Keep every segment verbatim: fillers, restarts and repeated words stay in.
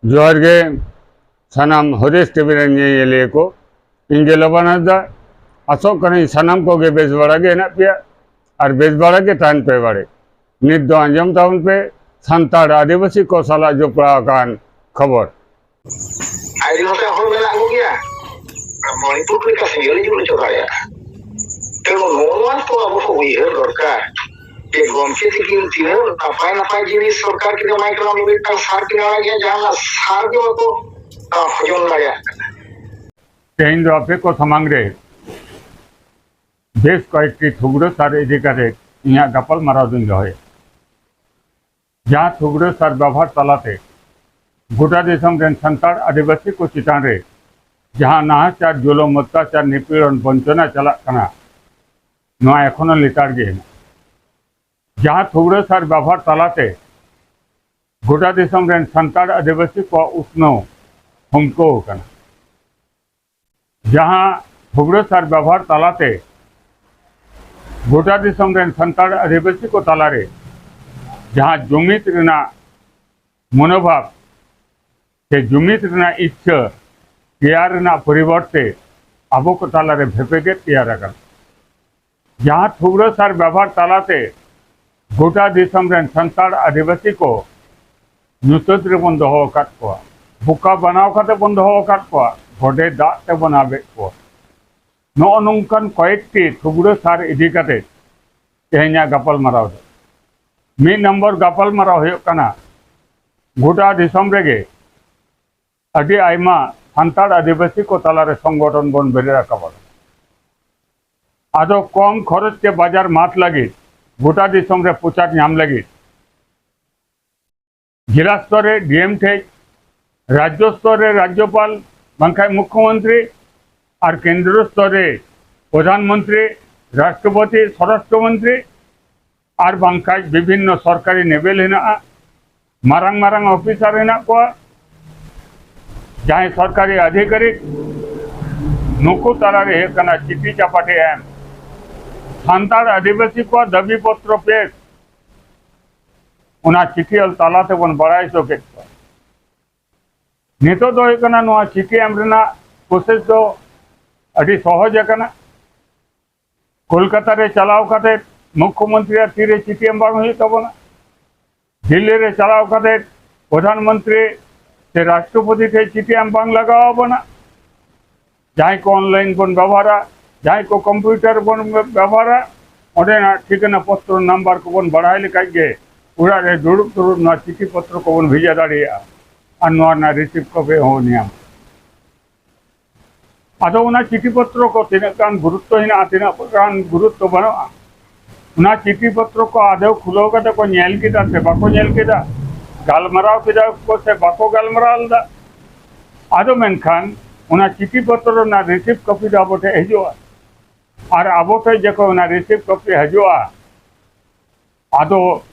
ᱡᱚᱦᱟᱨ ᱜᱮ ᱥᱟᱱᱟᱢ ᱦᱚᱨᱮᱥ ᱴᱤᱵᱷᱤ ᱨᱮᱱ ᱧᱮᱧᱮᱞᱤᱭᱟᱹ ᱠᱚ᱾ ᱤᱧ ᱜᱮ ᱞᱚᱵᱟᱱ ᱦᱟᱸᱥᱫᱟ᱾ ᱟᱥᱚᱜ ᱠᱟᱹᱱᱟᱹᱧ ᱥᱟᱱᱟᱢ ᱠᱚᱜᱮ ᱵᱮᱥ ᱵᱟᱲᱟ ᱜᱮ ᱦᱮᱱᱟᱜ ᱯᱮᱭᱟ ᱟᱨ ᱵᱮᱥ ᱵᱟᱲᱟ ᱜᱮ ᱛᱟᱦᱮᱱ ᱯᱮ ᱵᱟᱲᱮ᱾ ᱱᱤᱛ ᱫᱚ ᱟᱸᱡᱚᱢ ᱛᱟᱵᱚᱱ ᱯᱮ ᱥᱟᱱᱛᱟᱲ ᱟᱹᱫᱤᱵᱟᱹᱥᱤ ᱠᱚ ᱥᱟᱞᱟᱜ ᱡᱚᱯᱲᱟᱣ ᱟᱠᱟᱱ ᱠᱷᱚᱵᱚᱨ᱾ ᱟᱹᱰᱤ ᱱᱚᱛᱮ ᱦᱚᱲ ᱢᱮᱱᱟᱜ ᱠᱚᱜᱮᱭᱟ᱾ ᱢᱚᱬᱤᱯᱩᱨ ᱞᱮᱠᱟ ᱥᱮᱸᱜᱮᱞ ᱡᱩᱞ ᱦᱚᱪᱚ ᱫᱟᱲᱮᱭᱟᱜᱼᱟ᱾ ᱛᱮ ᱱᱚᱣᱟ ᱠᱚ ᱟᱵᱚ ᱠᱚ ᱩᱭᱦᱟᱹᱨ ᱫᱚᱨᱠᱟᱨ᱾ ᱡᱮ ᱜᱚᱢᱠᱮ ᱛᱤᱠᱤᱱ ᱛᱤᱱᱟᱹᱜ ᱱᱟᱯᱟᱭ ᱱᱟᱯᱟᱭ ᱡᱤᱱᱤᱥ ᱥᱚᱨᱠᱟᱨ ᱠᱤᱱ ᱮᱢᱟᱭ ᱠᱟᱱᱟ, ᱩᱱᱤ ᱢᱤᱫᱴᱟᱝ ᱥᱟᱨ ᱠᱤᱱ ᱮᱢᱟᱭ ᱠᱟᱱᱟ, ᱡᱟᱦᱟᱱᱟᱜ ᱥᱟᱨ ᱜᱮ ᱵᱟᱠᱚ, ᱟ, ᱦᱚᱡᱚᱢ ᱫᱟᱲᱮᱭᱟᱜ ᱠᱟᱱᱟ᱾ ᱛᱮᱦᱮᱧ ᱫᱚ ᱟᱯᱮ ᱠᱚ ᱥᱟᱢᱟᱝ ᱨᱮ ᱵᱮᱥ ᱠᱚᱭᱮᱠᱴᱤ ᱛᱷᱩᱜᱽᱨᱟᱹ ᱥᱟᱨ ᱤᱫᱤ ᱠᱟᱛᱮ ᱤᱧᱟᱹᱜ ᱜᱟᱯᱟᱞ ᱢᱟᱨᱟᱣ ᱫᱚᱧ ᱫᱚᱦᱚᱭᱟ᱾ ᱡᱟᱦᱟᱸ ᱛᱷᱩᱜᱽᱨᱟᱹ ᱥᱟᱨ ᱵᱮᱵᱚᱦᱟᱨ ᱛᱟᱞᱟᱛᱮ ᱜᱚᱴᱟ ᱫᱤᱥᱚᱢ ᱨᱮᱱ ᱥᱟᱱᱛᱟᱲ ᱟᱹᱫᱤᱵᱟᱹᱥᱤ ᱠᱚ ᱪᱮᱛᱟᱱ ᱨᱮ ᱡᱟᱦᱟᱸ ᱱᱟᱦᱟᱪᱟᱨ, ᱡᱩᱞᱩᱢ, ᱚᱛᱛᱟᱪᱟᱨ, ᱱᱤᱯᱤᱲᱚᱱ, ᱵᱚᱧᱪᱚᱱᱟ ᱪᱟᱞᱟᱜ ᱠᱟᱱᱟ, ᱱᱚᱣᱟ ᱮᱠᱷᱚᱱᱳ ᱞᱮᱛᱟᱲ ᱜᱮ ᱦᱮᱱᱟᱜᱼᱟ᱾ ᱡᱟᱦᱟᱸ ᱛᱷᱩᱜᱽᱨᱟᱹ ᱥᱟᱨ ᱵᱮᱵᱚᱦᱟᱨ ᱛᱟᱞᱟᱛᱮ ᱜᱚᱴᱟ ᱫᱤᱥᱚᱢ ᱨᱮᱱ ᱥᱟᱱᱛᱟᱲ ᱟᱹᱫᱤᱵᱟᱹᱥᱤ ᱠᱚᱣᱟᱜ ᱩᱛᱱᱟᱹᱣ ᱦᱩᱢᱠᱟᱹᱣ ᱟᱠᱟᱱᱟ, ᱡᱟᱦᱟᱸ ᱛᱷᱩᱜᱽᱨᱟᱹ ᱥᱟᱨ ᱵᱮᱵᱚᱦᱟᱨ ᱛᱟᱞᱟᱛᱮ ᱜᱚᱴᱟ ᱫᱤᱥᱚᱢ ᱨᱮᱱ ᱥᱟᱱᱛᱟᱲ ᱟᱹᱫᱤᱵᱟᱹᱥᱤ ᱠᱚ ᱛᱟᱞᱟᱨᱮ ᱡᱟᱦᱟᱸ ᱡᱩᱢᱤᱫ ᱨᱮᱱᱟᱜ ᱢᱚᱱᱳᱵᱷᱟᱵ ᱥᱮ ᱡᱩᱢᱤᱫ ᱨᱮᱱᱟᱜ ᱤᱪᱪᱷᱟᱹ ᱛᱮᱭᱟᱨ ᱨᱮᱱᱟᱜ ᱯᱚᱨᱤᱵᱚᱨᱛᱮ ᱟᱵᱚ ᱠᱚ ᱛᱟᱞᱟᱨᱮ ᱵᱷᱮᱯᱮᱜᱮᱫ ᱛᱮᱭᱟᱨ ᱟᱠᱟᱱᱟ᱾ ᱡᱟᱦᱟᱸ ᱛᱷᱩᱜᱽᱨᱟᱹ ᱥᱟᱨ ᱵᱮᱵᱚᱦᱟᱨ ᱛᱟᱞᱟᱛᱮ ᱜᱚᱴᱟ ᱫᱤᱥᱚᱢ ᱨᱮᱱ ᱥᱟᱱᱛᱟᱲ ᱟᱹᱫᱤᱵᱟᱹᱥᱤ ᱠᱚ ᱧᱩᱛᱟᱹᱛ ᱨᱮᱵᱚᱱ ᱫᱚᱦᱚ ᱟᱠᱟᱫ ᱠᱚᱣᱟ, ᱵᱚᱠᱟ ᱵᱮᱱᱟᱣ ᱠᱟᱛᱮ ᱵᱚᱱ ᱫᱚᱦᱚ ᱟᱠᱟᱫ ᱠᱚᱣᱟ, ᱜᱚᱰᱮ ᱫᱟᱜ ᱛᱮᱵᱚᱱ ᱟᱵᱮᱫ ᱠᱚᱣᱟ᱾ ᱱᱚᱜᱼᱚ ᱱᱚᱝᱠᱟᱱ ᱠᱚᱭᱮᱠᱴᱤ ᱛᱷᱩᱜᱽᱨᱟᱹ ᱥᱟᱨ ᱤᱫᱤ ᱠᱟᱛᱮ ᱛᱮᱦᱮᱧᱟᱜ ᱜᱟᱯᱟᱞ ᱢᱟᱨᱟᱣ ᱫᱚ᱾ ᱢᱤᱫ ᱱᱚᱢᱵᱚᱨ ᱜᱟᱯᱟᱞ ᱢᱟᱨᱟᱣ ᱦᱩᱭᱩᱜ ᱠᱟᱱᱟ, ᱜᱚᱴᱟ ᱫᱤᱥᱚᱢ ᱨᱮᱜᱮ ᱟᱹᱰᱤ ᱟᱭᱢᱟ ᱥᱟᱱᱛᱟᱲ ᱟᱹᱫᱤᱵᱟᱹᱥᱤ ᱠᱚ ᱛᱟᱞᱟᱨᱮ ᱥᱚᱝᱜᱚᱴᱷᱚᱱ ᱵᱚᱱ ᱵᱮᱨᱮᱫ ᱨᱟᱠᱟᱵᱟ᱾ ᱟᱫᱚ ᱠᱚᱢ ᱠᱷᱚᱨᱚᱪ ᱛᱮ ᱵᱟᱡᱟᱨ ᱢᱟᱴ ᱞᱟᱹᱜᱤᱫ, ᱜᱚᱴᱟ ᱫᱤᱥᱚᱢ ᱨᱮ ᱯᱨᱚᱪᱟᱨ ᱧᱟᱢ ᱞᱟᱹᱜᱤᱫ ᱡᱮᱞᱟ ᱥᱛᱚᱨ ᱨᱮ ᱰᱤ ᱮᱢ ᱴᱷᱮᱡ, ᱨᱟᱡᱽᱡᱚ ᱥᱛᱚᱨ ᱨᱮ ᱨᱟᱡᱽᱡᱚᱯᱟᱞ ᱵᱟᱝᱠᱷᱟᱡ ᱢᱩᱠᱷᱭᱚᱢᱚᱱᱛᱨᱤ, ᱟᱨ ᱠᱮᱱᱫᱨᱚ ᱥᱛᱚᱨ ᱨᱮ ᱯᱨᱚᱫᱷᱟᱱ ᱢᱚᱱᱛᱨᱤ, ᱨᱟᱥᱴᱨᱚᱯᱚᱛᱤ, ᱥᱚᱨᱟᱥᱴᱨᱚ ᱢᱚᱱᱛᱨᱤ, ᱟᱨ ᱵᱟᱝᱠᱷᱟᱡ ᱵᱤᱵᱷᱤᱱᱱᱚ ᱥᱚᱨᱠᱟᱨᱤ ᱞᱮᱵᱮᱞ ᱦᱮᱱᱟᱜᱼᱟ, ᱢᱟᱨᱟᱝ ᱢᱟᱨᱟᱝ ᱚᱯᱷᱤᱥᱟᱨ ᱦᱮᱱᱟᱜ ᱠᱚᱣᱟ, ᱡᱟᱦᱟᱸᱭ ᱥᱚᱨᱠᱟᱨᱤ ᱟᱫᱷᱤᱠᱟᱨᱤᱠ, ᱱᱩᱠᱩ ᱛᱟᱞᱟᱨᱮ ᱦᱩᱭᱩᱜ ᱠᱟᱱᱟ ᱪᱤᱴᱷᱤ ᱪᱟᱯᱟᱴᱷᱤ ᱮᱢ, ᱥᱟᱱᱛᱟᱲ ᱟᱹᱫᱤᱵᱟᱹᱥᱤ ᱠᱚᱣᱟᱜ ᱫᱟᱹᱵᱤ ᱯᱚᱛᱨᱚ ᱯᱮᱥ, ᱚᱱᱟ ᱪᱤᱴᱷᱤ ᱚᱞ ᱛᱟᱞᱟ ᱛᱮᱵᱚᱱ ᱵᱟᱲᱟᱭ ᱦᱚᱪᱚ ᱠᱮᱫ ᱠᱚᱣᱟ᱾ ᱱᱤᱛᱚᱜ ᱫᱚ ᱦᱩᱭᱩᱜ ᱠᱟᱱᱟ, ᱱᱚᱣᱟ ᱪᱤᱴᱷᱤ ᱮᱢ ᱨᱮᱱᱟᱜ ᱯᱨᱚᱥᱮᱥ ᱫᱚ ᱟᱹᱰᱤ ᱥᱚᱦᱚᱡ ᱟᱠᱟᱱᱟ᱾ ᱠᱳᱞᱠᱟᱛᱟ ᱨᱮ ᱪᱟᱞᱟᱣ ᱠᱟᱛᱮ ᱢᱩᱠᱷᱭᱚᱢᱚᱱᱛᱨᱤᱭᱟᱜ ᱛᱤᱨᱮ ᱪᱤᱴᱷᱤ ᱮᱢ ᱵᱟᱝ ᱦᱩᱭᱩᱜ ᱛᱟᱵᱚᱱᱟ᱾ ᱫᱤᱞᱞᱤ ᱨᱮ ᱪᱟᱞᱟᱣ ᱠᱟᱛᱮ ᱯᱨᱚᱫᱷᱟᱱ ᱢᱚᱱᱛᱨᱤ ᱥᱮ ᱨᱟᱥᱴᱨᱚᱯᱚᱛᱤ ᱴᱷᱮᱱ ᱪᱤᱴᱷᱤ ᱮᱢ ᱵᱟᱝ ᱞᱟᱜᱟᱣ ᱟᱵᱚᱱᱟ᱾ ᱡᱟᱦᱟᱸᱭ ᱠᱚ ᱚᱱᱞᱟᱭᱤᱱ ᱵᱚᱱ ᱵᱮᱵᱚᱦᱟᱨᱟ, ᱡᱟᱦᱟᱸᱭ ᱠᱚ ᱠᱚᱢᱯᱤᱭᱩᱴᱟᱨ ᱵᱚᱱ ᱵᱮᱵᱚᱦᱟᱨᱟ, ᱚᱸᱰᱮᱱᱟᱜ ᱴᱷᱤᱠᱟᱹᱱᱟ ᱯᱚᱛᱨᱚ ᱱᱟᱢᱵᱟᱨ ᱠᱚᱵᱚᱱ ᱵᱟᱲᱟᱭ ᱞᱮᱠᱷᱟᱡ ᱜᱮ ᱚᱲᱟᱜ ᱨᱮ ᱫᱩᱲᱩᱵ ᱫᱩᱲᱩᱵ ᱱᱚᱣᱟ ᱪᱤᱴᱷᱤ ᱯᱚᱛᱨᱚ ᱠᱚᱵᱚᱱ ᱵᱷᱮᱡᱟ ᱫᱟᱲᱮᱭᱟᱜᱼᱟ᱾ ᱟᱨ ᱱᱚᱣᱟ ᱨᱮᱱᱟᱜ ᱨᱤᱥᱤᱵᱷ ᱠᱚᱯᱤ ᱦᱚᱸ ᱧᱟᱢ᱾ ᱟᱫᱚ ᱚᱱᱟ ᱪᱤᱴᱷᱤ ᱯᱚᱛᱨᱚ ᱠᱚ ᱛᱤᱱᱟᱹᱜ ᱜᱟᱱ ᱜᱩᱨᱩᱛᱛᱚ ᱦᱮᱱᱟᱜᱼᱟ, ᱛᱤᱱᱟᱹᱜ ᱜᱟᱱ ᱜᱩᱨᱩᱛᱛᱚ ᱵᱟᱹᱱᱩᱜᱼᱟ, ᱚᱱᱟ ᱪᱤᱴᱷᱤ ᱯᱚᱛᱨᱚ ᱠᱚ ᱟᱫᱚ ᱠᱷᱩᱞᱟᱹᱣ ᱠᱟᱛᱮ ᱠᱚ ᱧᱮᱞ ᱠᱮᱫᱟ ᱥᱮ ᱵᱟᱠᱚ ᱧᱮᱞ ᱠᱮᱫᱟ, ᱜᱟᱞᱢᱟᱨᱟᱣ ᱠᱮᱫᱟ ᱠᱚ ᱥᱮ ᱵᱟᱠᱚ ᱜᱟᱞᱢᱟᱨᱟᱣ ᱞᱮᱫᱟ᱾ ᱟᱫᱚ ᱢᱮᱱᱠᱷᱟᱱ ᱚᱱᱟ ᱪᱤᱴᱷᱤ ᱯᱚᱛᱨᱚ ᱨᱮᱱᱟᱜ ᱨᱤᱥᱤᱵᱷ ᱠᱚᱯᱤ ᱫᱚ ᱟᱵᱚ ᱴᱷᱮᱱ ᱦᱤᱡᱩᱜᱼᱟ᱾ ᱟᱨ ᱟᱵᱚ ᱴᱷᱮᱱ ᱡᱚᱠᱷᱚᱱ ᱚᱱᱟ ᱨᱤᱥᱤᱵᱷ ᱠᱚᱯᱤ ᱦᱤᱡᱩᱜᱼᱟ, ᱟᱫᱚ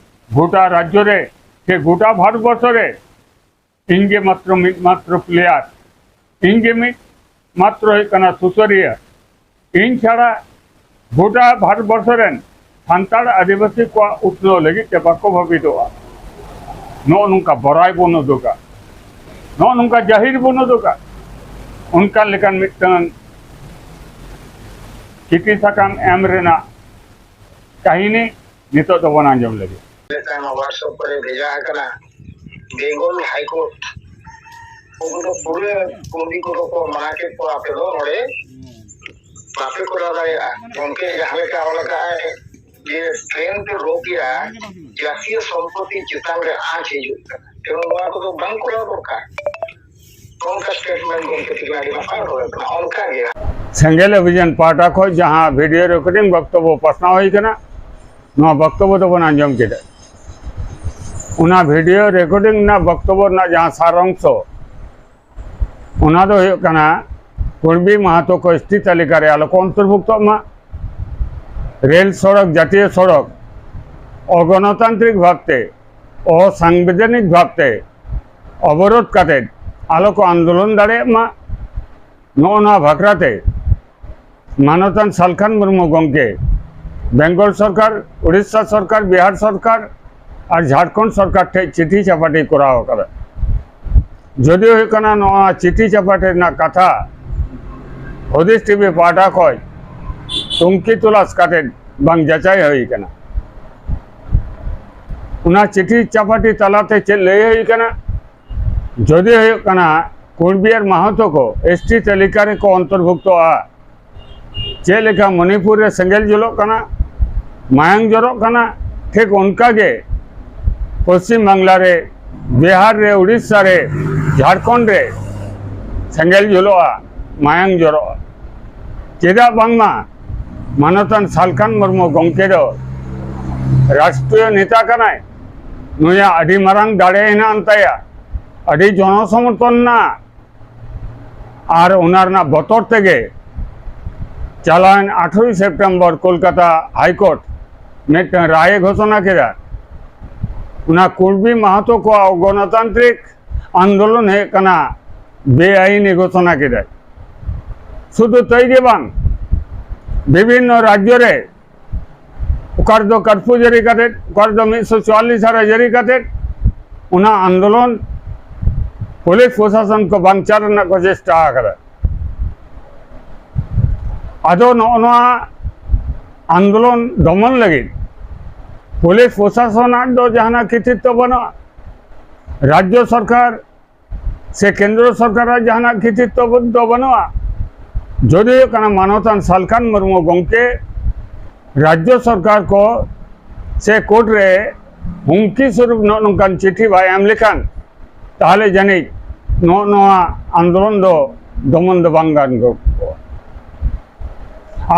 ᱜᱚᱴᱟ ᱨᱟᱡᱽᱡᱚ ᱨᱮ ᱥᱮ ᱜᱚᱴᱟ ᱵᱷᱟᱨᱚᱛ ᱵᱚᱨᱥᱚ ᱨᱮ ᱤᱧ ᱜᱮ ᱢᱟᱛᱨᱚ ᱢᱤᱫ ᱢᱟᱛᱨᱚ ᱯᱞᱮᱭᱟᱨ, ᱤᱧ ᱜᱮ ᱢᱤᱫ ᱢᱟᱛᱨᱚ ᱦᱩᱭᱩᱜ ᱠᱟᱱᱟ ᱥᱩᱥᱟᱹᱨᱤᱭᱟᱹ᱾ ᱤᱧ ᱪᱷᱟᱲᱟ ᱜᱚᱴᱟ ᱵᱷᱟᱨᱚᱛ ᱵᱚᱨᱥᱚ ᱨᱮᱱ ᱥᱟᱱᱛᱟᱲ ᱟᱹᱫᱤᱵᱟᱹᱥᱤ ᱠᱚᱣᱟᱜ ᱩᱛᱱᱟᱹᱣ ᱞᱟᱹᱜᱤᱫ ᱛᱮ ᱵᱟᱠᱚ ᱵᱷᱟᱹᱵᱤᱛᱚᱜᱼᱟ᱾ ᱱᱚᱜᱼᱚ ᱱᱚᱝᱠᱟ ᱵᱚᱨᱟᱭ ᱵᱚᱱ ᱩᱫᱩᱜᱟ, ᱱᱚᱜᱼᱚ ᱱᱚᱝᱠᱟ ᱡᱟᱹᱦᱤᱨ ᱵᱚᱱ ᱩᱫᱩᱜᱟ᱾ ᱚᱱᱠᱟᱱ ᱞᱮᱠᱟᱱ ᱢᱤᱫᱴᱟᱝ ᱪᱤᱴᱷᱤ ᱥᱟᱠᱟᱢ ᱮᱢ ᱨᱮᱱᱟᱜ ᱠᱟᱹᱦᱱᱤ ᱱᱤᱛᱚᱜ ᱫᱚᱵᱚᱱ ᱟᱸᱡᱚᱢ ᱞᱟᱹᱜᱤᱫ᱾ ᱞᱮᱠᱟᱱ WhatsApp ᱠᱚᱨᱮ ᱵᱷᱮᱡᱟ ᱟᱠᱟᱱᱟ᱾ ᱵᱮᱝᱜᱚᱞ ᱦᱟᱭ ᱠᱳᱨᱴ ᱩᱱᱠᱩ ᱫᱚ ᱯᱩᱨᱟᱹ ᱠᱩᱢᱵᱤ ᱠᱚᱫᱚ ᱠᱚ ᱢᱟᱱᱟ ᱠᱮᱫ ᱠᱚᱣᱟ, "ᱟᱯᱮ ᱫᱚ ᱱᱚᱰᱮ ᱵᱟᱯᱮ ᱠᱚᱨᱟᱣ ᱫᱟᱲᱮᱭᱟᱜᱼᱟ᱾" ᱜᱚᱢᱠᱮ ᱡᱟᱦᱟᱸ ᱞᱮᱠᱟ ᱚᱞ ᱟᱠᱟᱫᱼᱟᱭ ᱡᱮ ᱴᱨᱮᱱ ᱯᱮ ᱨᱳᱠ ᱮᱜᱼᱟ, ᱡᱟᱹᱛᱤᱭᱚ ᱥᱚᱢᱯᱚᱛᱤ ᱪᱮᱛᱟᱱ ᱨᱮ ᱟᱸᱪ ᱦᱤᱡᱩᱜ ᱠᱟᱱᱟ, ᱛᱮᱢᱚᱱ ᱱᱚᱣᱟ ᱠᱚᱫᱚ ᱵᱟᱝ ᱠᱚᱨᱟᱣ ᱫᱚᱨᱠᱟᱨ᱾ ᱚᱱᱠᱟ ᱥᱴᱮᱴᱢᱮᱱᱴ ᱜᱚᱢᱠᱮ ᱛᱤᱠᱤᱱ ᱟᱹᱰᱤ ᱱᱟᱯᱟᱭ ᱨᱚᱲ ᱠᱟᱱᱟ᱾ ᱚᱱᱠᱟ ᱜᱮ ᱥᱮᱸᱜᱮᱞ ᱚᱵᱷᱤᱡᱟᱱ ᱯᱟᱦᱴᱟ ᱠᱷᱚᱱ ᱡᱟᱦᱟᱸ ᱵᱷᱤᱰᱤᱭᱳ ᱨᱮᱠᱚᱨᱰᱤᱝ ᱵᱚᱠᱛᱚᱵᱵᱚ ᱯᱟᱥᱱᱟᱣ ᱦᱩᱭ ᱠᱟᱱᱟ, ᱱᱚᱣᱟ ᱵᱚᱠᱛᱚᱵᱵᱚ ᱫᱚᱵᱚᱱ ᱟᱸᱡᱚᱢ ᱠᱮᱫᱟ᱾ ᱚᱱᱟ ᱵᱷᱤᱰᱤᱭᱳ ᱨᱮᱠᱚᱨᱰᱤᱝ ᱨᱮᱱᱟᱜ ᱵᱚᱠᱛᱚᱵᱵᱚ ᱨᱮᱱᱟᱜ ᱡᱟᱦᱟᱸ ᱥᱟᱨ ᱚᱝᱥᱚ, ᱚᱱᱟ ᱫᱚ ᱦᱩᱭᱩᱜ ᱠᱟᱱᱟ, ᱠᱩᱬᱵᱤ ᱢᱟᱦᱟᱛᱚ ᱠᱚ ᱮᱥ ᱴᱤ ᱛᱟᱹᱞᱤᱠᱟ ᱨᱮ ᱟᱞᱚ ᱠᱚ ᱚᱱᱛᱚᱨᱵᱷᱩᱠᱛᱚᱜ ᱢᱟ᱾ ᱨᱮᱞ ᱥᱚᱲᱚᱠ, ᱡᱟᱹᱛᱤᱭᱚ ᱥᱚᱲᱚᱠ ᱚᱜᱚᱱᱚᱛᱟᱱᱛᱨᱤᱠ ᱵᱷᱟᱵᱽᱛᱮ, ᱚᱥᱟᱝᱵᱤᱫᱷᱟᱱᱤᱠ ᱵᱷᱟᱵᱽᱛᱮ ᱚᱵᱚᱨᱳᱫᱷ ᱠᱟᱛᱮ ᱟᱞᱚ ᱠᱚ ᱟᱱᱫᱳᱞᱚᱱ ᱫᱟᱲᱮᱭᱟᱜ ᱢᱟ᱾ ᱱᱚᱜᱼᱚ ᱱᱚᱣᱟ ᱵᱟᱠᱷᱨᱟ ᱛᱮ ᱢᱟᱱᱚᱛᱟᱱ ᱥᱟᱞᱠᱷᱟᱱ ᱢᱩᱨᱢᱩ ᱜᱚᱢᱠᱮ ᱵᱮᱝᱜᱚᱞ ᱥᱚᱨᱠᱟᱨ, ᱩᱲᱤᱥᱥᱟ ᱥᱚᱨᱠᱟᱨ, ᱵᱤᱦᱟᱨ ᱥᱚᱨᱠᱟᱨ ᱟᱨ ᱡᱷᱟᱲᱠᱷᱚᱸᱰ ᱥᱚᱨᱠᱟᱨ ᱴᱷᱮᱱ ᱪᱤᱴᱷᱤ ᱪᱟᱯᱟᱴᱤ ᱠᱚᱨᱟᱣ ᱟᱠᱟᱫᱟ᱾ ᱡᱩᱫᱤ ᱦᱩᱭᱩᱜ ᱠᱟᱱᱟ ᱱᱚᱣᱟ ᱪᱤᱴᱷᱤ ᱪᱟᱯᱟᱴᱤ ᱨᱮᱱᱟᱜ ᱠᱟᱛᱷᱟ ᱦᱩᱫᱤᱥ ᱴᱤᱵᱷᱤ ᱯᱟᱦᱴᱟ ᱠᱷᱚᱱ ᱛᱩᱝᱠᱤ ᱛᱚᱞᱟᱥ ᱠᱟᱛᱮ ᱵᱟᱝ ᱡᱟᱪᱟᱭ ᱦᱩᱭ ᱠᱟᱱᱟ, ᱚᱱᱟ ᱪᱤᱴᱷᱤ ᱪᱟᱯᱟᱴᱤ ᱛᱟᱞᱟᱛᱮ ᱪᱮᱫ ᱞᱟᱹᱭ ᱦᱩᱭ ᱠᱟᱱᱟ? ᱡᱩᱫᱤ ᱦᱩᱭᱩᱜ ᱠᱟᱱᱟ ᱠᱩᱬᱵᱤ ᱟᱨ ᱢᱟᱦᱟᱛᱚ ᱠᱚ ᱮᱥ ᱴᱤ ᱛᱟᱹᱞᱤᱠᱟ ᱨᱮᱠᱚ ᱚᱱᱛᱚᱨᱵᱷᱩᱠᱛᱚᱜᱼᱟ, ᱪᱮᱫ ᱞᱮᱠᱟ ᱢᱚᱱᱤᱯᱩᱨ ᱨᱮ ᱥᱮᱸᱜᱮᱞ ᱡᱩᱞᱩᱜ ᱠᱟᱱᱟ, ᱢᱟᱭᱟᱝ ᱡᱚᱨᱚᱜ ᱠᱟᱱᱟ, ᱴᱷᱤᱠ ᱚᱱᱠᱟ ᱜᱮ ᱯᱚᱥᱪᱤᱢ ᱵᱟᱝᱞᱟ ᱨᱮ, ᱵᱤᱦᱟᱨ ᱨᱮ, ᱩᱲᱤᱥᱥᱟ ᱨᱮ, ᱡᱷᱟᱲᱠᱷᱚᱸᱰ ᱨᱮ ᱥᱮᱸᱜᱮᱞ ᱡᱩᱞᱩᱜᱼᱟ, ᱢᱟᱭᱟᱝ ᱡᱚᱨᱚᱜᱼᱟ᱾ ᱪᱮᱫᱟᱜ ᱵᱟᱝᱢᱟ ᱢᱟᱱᱚᱛᱟᱱ ᱥᱟᱞᱠᱷᱟᱱ ᱢᱩᱨᱢᱩ ᱜᱚᱢᱠᱮ ᱫᱚ ᱨᱟᱥᱴᱨᱤᱭᱚ ᱱᱮᱛᱟ ᱠᱟᱱᱟᱭ, ᱱᱩᱭᱟᱜ ᱟᱹᱰᱤ ᱢᱟᱨᱟᱝ ᱫᱟᱲᱮ ᱦᱮᱱᱟᱜ ᱟᱱ ᱛᱟᱭᱟ, ᱟᱹᱰᱤ ᱡᱚᱱᱚᱥᱚᱢᱚᱨᱛᱷᱚᱱ ᱦᱮᱱᱟᱜᱼᱟ᱾ ᱟᱨ ᱚᱱᱟ ᱨᱮᱱᱟᱜ ᱵᱚᱛᱚᱨ ᱛᱮᱜᱮ ᱪᱟᱞᱟᱣᱮᱱ ᱟᱴᱷᱨᱚᱭ ᱥᱮᱯᱴᱮᱢᱵᱚᱨ ᱠᱳᱞᱠᱟᱛᱟ ᱦᱟᱭ ᱠᱳᱨᱴ ᱢᱤᱫᱴᱟᱝ ᱨᱟᱭ ᱮ ᱜᱷᱳᱥᱚᱱᱟ ᱠᱮᱫᱟ᱾ ᱚᱱᱟ ᱠᱩᱬᱵᱤ ᱢᱟᱦᱟᱛᱚ ᱠᱚᱣᱟᱜ ᱜᱚᱱᱚᱛᱟᱱᱛᱨᱤᱠ ᱟᱱᱫᱳᱞᱚᱱ ᱦᱩᱭᱩᱜ ᱠᱟᱱᱟ ᱵᱮᱟᱭᱤᱱ ᱮ ᱜᱷᱳᱥᱚᱱᱟ ᱠᱮᱫᱟᱭ᱾ ᱥᱩᱫᱷᱩ ᱛᱟᱹᱭ ᱜᱮ ᱵᱟᱝ, ᱵᱤᱵᱷᱤᱱᱱᱚ ᱨᱟᱡᱽᱡᱚ ᱨᱮ ᱚᱠᱟ ᱨᱮᱫᱚ ᱠᱟᱨᱯᱷᱤᱭᱩ ᱡᱟᱹᱨᱤ ᱠᱟᱛᱮ, ᱚᱠᱟ ᱨᱮᱫᱚ ᱢᱤᱫᱥᱚ ᱪᱩᱣᱟᱞᱞᱤᱥ ᱫᱷᱟᱨᱟ ᱡᱟᱹᱨᱤ ᱠᱟᱛᱮ ᱚᱱᱟ ᱟᱱᱫᱳᱞᱚᱱ ᱯᱩᱞᱤᱥ ᱯᱨᱚᱥᱟᱥᱚᱱ ᱠᱚ ᱵᱟᱧᱪᱟᱣ ᱨᱮᱱᱟᱜ ᱠᱚ ᱪᱮᱥᱴᱟ ᱟᱠᱟᱫᱟ᱾ ᱟᱫᱚ ᱱᱚᱜᱼᱚ ᱱᱚᱣᱟ ᱟᱱᱫᱳᱞᱚᱱ ᱫᱚᱢᱚᱱ ᱞᱟᱹᱜᱤᱫ ᱯᱩᱞᱤᱥ ᱯᱨᱚᱥᱟᱥᱚᱱᱟᱜ ᱫᱚ ᱡᱟᱦᱟᱱᱟᱜ ᱠᱨᱤᱛᱤᱛᱛᱚ ᱵᱟᱹᱱᱩᱜᱼᱟ, ᱨᱟᱡᱽᱡᱚ ᱥᱚᱨᱠᱟᱨ ᱥᱮ ᱠᱮᱱᱫᱨᱚ ᱥᱚᱨᱠᱟᱨᱟᱜ ᱡᱟᱦᱟᱱᱟᱜ ᱠᱨᱤᱛᱤᱛᱛᱚ ᱫᱚ ᱵᱟᱹᱱᱩᱜᱼᱟ᱾ ᱡᱩᱫᱤ ᱦᱩᱭᱩᱜ ᱠᱟᱱᱟ ᱢᱟᱱᱚᱛᱟᱱ ᱥᱟᱞᱠᱷᱟᱱ ᱢᱩᱨᱢᱩ ᱜᱚᱢᱠᱮ ᱨᱟᱡᱽᱡᱚ ᱥᱚᱨᱠᱟᱨ ᱠᱚ ᱥᱮ ᱠᱳᱨᱴ ᱨᱮ ᱦᱩᱢᱠᱤ ᱥᱚᱨᱩᱯ ᱱᱚᱜᱼᱚ ᱱᱚᱝᱠᱟᱱ ᱪᱤᱴᱷᱤ ᱵᱟᱭ ᱮᱢ ᱞᱮᱠᱷᱟᱱ, ᱛᱟᱦᱚᱞᱮ ᱡᱟᱹᱱᱤᱡ ᱱᱚᱜᱼᱚ ᱱᱚᱣᱟ ᱟᱱᱫᱳᱞᱚᱱ ᱫᱚ ᱫᱚᱢᱚᱱ ᱫᱚ ᱵᱟᱝ ᱜᱟᱱ ᱠᱚᱜᱼᱟ᱾